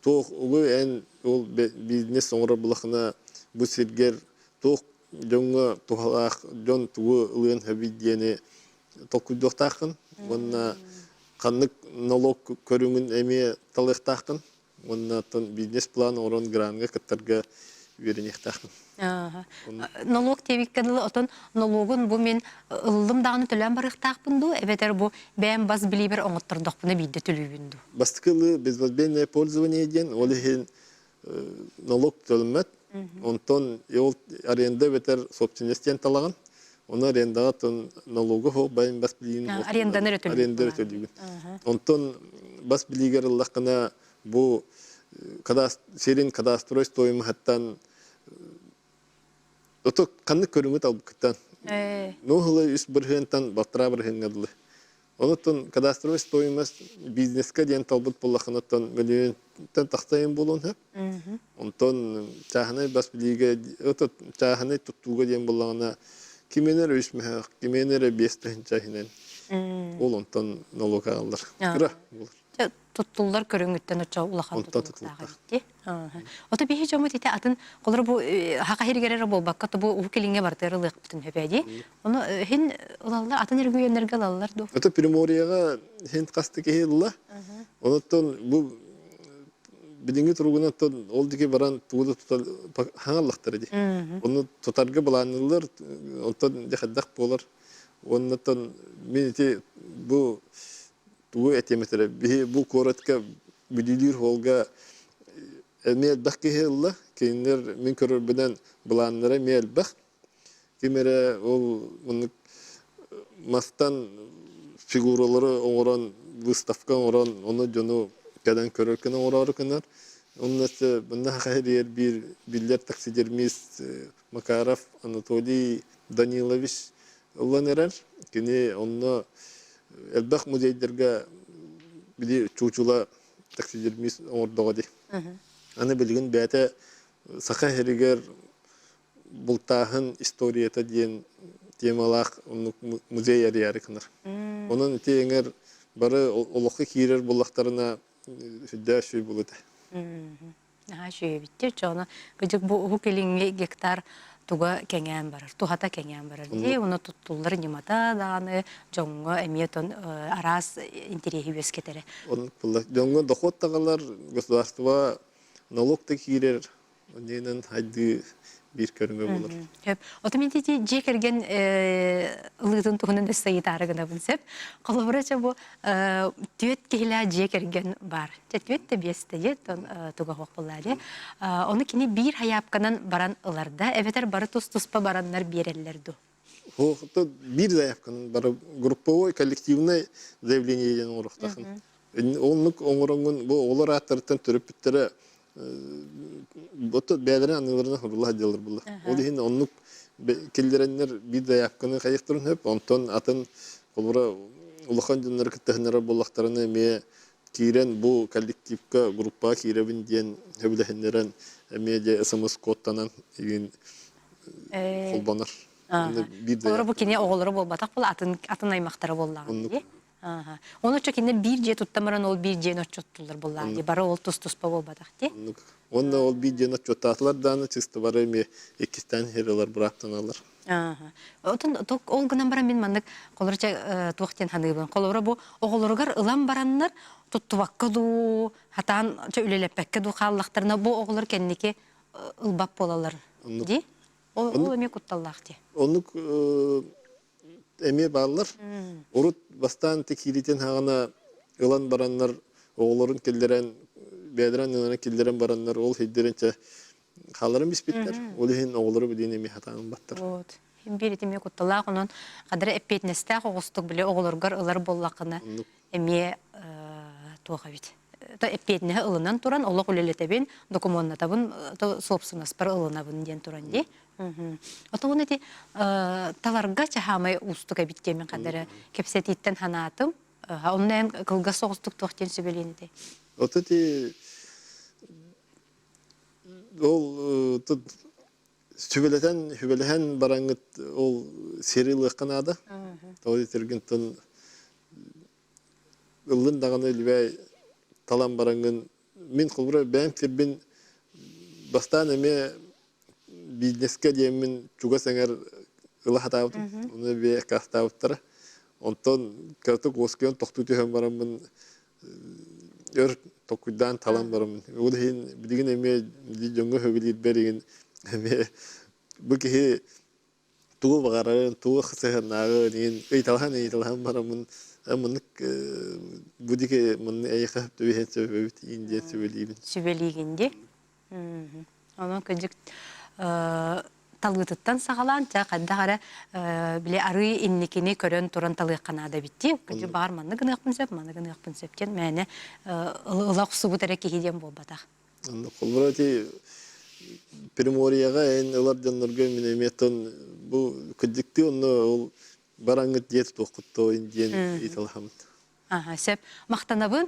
туох угу эн ол бизнес оҥорор булахына бу сиргэр туох дьоҥҥо туһалаах дьон тугу ылыан сөбүй диэни толкуйдуохтааххын уонна ханнык налог көрүҥүн эмиэ талыахтааххын уонна оттон бизнес-план оҥорон гранга кыттарга үөрэниэхтээхпин. Налог диэбиккэ дылы отон налогун бу мин ыллым даҕаны төлөөн барыахтаахпын дуу эбэтэр бу бэйэм бас билиибэр оҥоттордохпуна биирдэ төлүүбүн дуу? Бастакы ылыы безвозмездное пользование диэн ол иһин налог төлөммөт. Онтон ол аренда эбэтэр собственность диэн талаҕын. Ону арендаҕа тон налогу хоһ байын бас билиин аренданы эрэ аренда эрэ төлүүгүн. Онтон бас билиигэр ыллаххына бу сирин кадастровой стоимоһыттан ото ханнык көрүҥү талбыккыттан ну хылы үс бырыһыантан балтараа бырыһыаҥҥа дылы Онуттан кадастровый стоимость бизнеска диэн талбыт буоллаххына мөлүйүөнтэн тахсайын буолуон сөп. Онтон чааһынай бас билиигэ чааһынай туттууга диэн буоллаҕына кимиэнэ эрэ үс мөһөөх, кимиэнэ эрэ 5 тыһыынча иһинэн ол онтон налог аҕаллар. Кыра буолар. Туттуллар көрүҥүттэн оччо улахан тутулуктаах эбит дии. Ото биһи дьоммут ити атын холоро бу хаха иһигэр эрэ буолбакка то бу Уһук Илиҥҥэ барытыгар ылыахпытын сөп дии. Ону иһин ылаллар атын эргүйэннэргэ ылаллар дуу? Ото Приморьеҕа иһин хаста киһи ылла. Онуттан бу билиҥҥи туругунан ол диэки баран тугу да тута хаҥаллахтара дии. Ону тутарга былаанныыллар, онтон дьэ хайдах буолар. Уоннаттан мин ити бу тугу этиэм этэрэ биһи бу куоратка бүдүүлүүр холга эмиэ элбэх киһи ылла. Кинилэр мин көрөрбүнэн былааннара эмиэ элбэх. Ким эрэ ол маннык мастан фигуралары оҥорон выставка оҥорон ону дьону кэлэн көрөр гына оҥороору гынар. Онно манна саха биир биллэр таксидермист Макаров Анатолий Данилович ылан эрэр. Кини онно элбэх музейдарга били чуучула таксидермист оҥордоҕо дии. Аны билигин бэйэтэ Саха сиригэр бултааһын историята диэн темалаах оннук музей арыйаары гынар. Онон ити эҥэр бары олоххо киирэр буоллахтарына сүрдээх үчүгэй буолуо этэ. Наһаа үчүгэйбиттэр. Чоно кыдьык бу Уһук Илиҥҥи гектар туга кэҥээн барар, туһата кэҥээн барар дии. Ону туттуллар ньымата даҕаны дьоҥҥо эмиэ тон араас интэриэһи үөскэтэрэ. Оннук буолла. Дьоҥҥо дохуот таҕалар, государство налог да киирэр, онньуйунан хайдыы биир көрүҥэ буолар. Сөп. Оту мин ити дьиэ кэргэн ылыытын туһунан өссө ыйытаары гынабын сөп. Холобура чэ бу түөрт киһилээх дьиэ кэргэн бар. Чэ түөрт да биэс да дьиэ туга суох буоллаа дии. Ону кини биир хайаапканан баран ылар да эбэтэр бары тус-туспа бараннар биэрэллэр дуу? Суох, биир заявканан бары групповой коллективное заявление диэн оҥоруохтаахын. Оннук оҥороҥҥун бу оҕолор ааттарыттан төрөппүттэрэ. Ото бэйэлэрин аныыларынан хурулла сылдьаллар буолла. Ол иһин оннук киллэрэннэр биир заявканы хайыахтарын сөп, онтон атын холобура улахан дьоннору кыттыһыннарар буоллахтарына эмиэ киирэн бу коллективка, группаҕа киирэбин диэн сөбүлэһиннэрэн эмиэ дьэ смс кодтанан игин холбонор. Биир Олоро бу кини оҕолоро буолбатах буол атын атын аймахтара буоллаҕа дии. Оны оччо кинилэр биир дьиэ туттан баран ол биир дьиэни отчуттулар буоллаҕа дии. Бары ол тус-туспа буолбатах дии. Уонна ол биир дьиэни отчуттаатылар даҕаны чисто бары эмиэ иккистээн иһэр бырааптаналлар. Отон ол гынан баран мин маннык холобура туох диэн саныыбын. Холобура бу оҕолоругар ылан бараннар туттубакка дуу, хатаан үлэлэппэккэ дуу хааллахтарына бу оҕолор кэнники ылбат буолаллар дии. Ол эмиэ кутталлаах дии. Оннук эмиэ бааллар. Урут бастаан ити кииритин хаҕана ылан бараннар оҕолорун киллэрэн бэйэлэрин ылан киллэрэн бараннар ол сирдэрин чэ хааларын биспиттэр. Ол иһин оҕолору билигин эмиэ хатаан баттар. Вот. Биир ити эмиэ кутталаах онон хадара эппиэтинэстээх оҕустук били оҕолоргор ылар буоллаххына эмиэ туох эбит эппиэтинэһи ылынан туран олох үлэлэтэбин, докумуоннатабын, суопсунаспар ылынабын диэн туран дии. Отон ити таларга чаһаамай уустук эбит диэмин хадара кэпсэтииттэн ханаатым. Онно эн кылгас соҕустук туох диэн сүбэлиэн этэй? Вот эти ол тут сүбэлэтэн сүбэлэһэн бараҥҥыт ол сири ылыахха наада. Ол итиргинтэн ыллын даҕаны үлүбээй талан бараҥҥын мин холобура бэйэм сирбин бастаан эмиэ бизнескэ диэммин чугас эҥэр ыла сатаабытым ону эмиэ аккаастаабыттара онтон кыратык уоскуйан тохтуу түһэн бараммын өр толкуйдаан талан бараммын ол иһин билигин эмиэ дьоҥҥо сөбүлүүрбэр игин эмиэ бу киһи тугу баҕарарын, туох сыһыаннааҕын иһин ыйыталаһан ыйыталаһан бараммын маннык бу диэки манны эйиэхэ түбэһэн сөбүбүт иин диэн сүбэлиибин. Сүбэлиигин дии. Онон кырдьык талыытыттан саҕалаан чэ хайдах эрэ били арыы инникини көрөн туран талыахха наада эбит дии. Кырдьык баҕар манны гыныахпын сөп, манны гыныахпын сөп диэн мээнэ ыла охсубут эрэ киһи диэн буолбатах. Холобура ити Приморьеҕа эн ылар дьоннорго мин эмиэ оттон бу кырдьыктыы онно ол бараҥҥыт дьиэ тутуоххут тоойун диэн ыйыталаһабын. Аха, сөп. Махтанабын.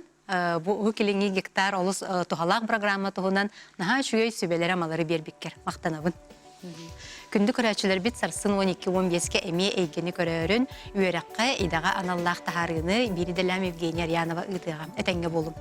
Бу Уһук Илиҥҥи гектар олус туһалаах программа туһунан наһаа үчүгэй сүбэлэри-амалары биэрбиккэр махтанабын. Күндү көрөөччүлэрбит сарсын 12-15-ке эмиэ эйгэни көрөөрүн, үөрэххэ, идэҕэ аналлаах таһаарыыны биир идэлээх Евгения Арьянова ыытыаҕа. Этэҥҥэ буолуҥ.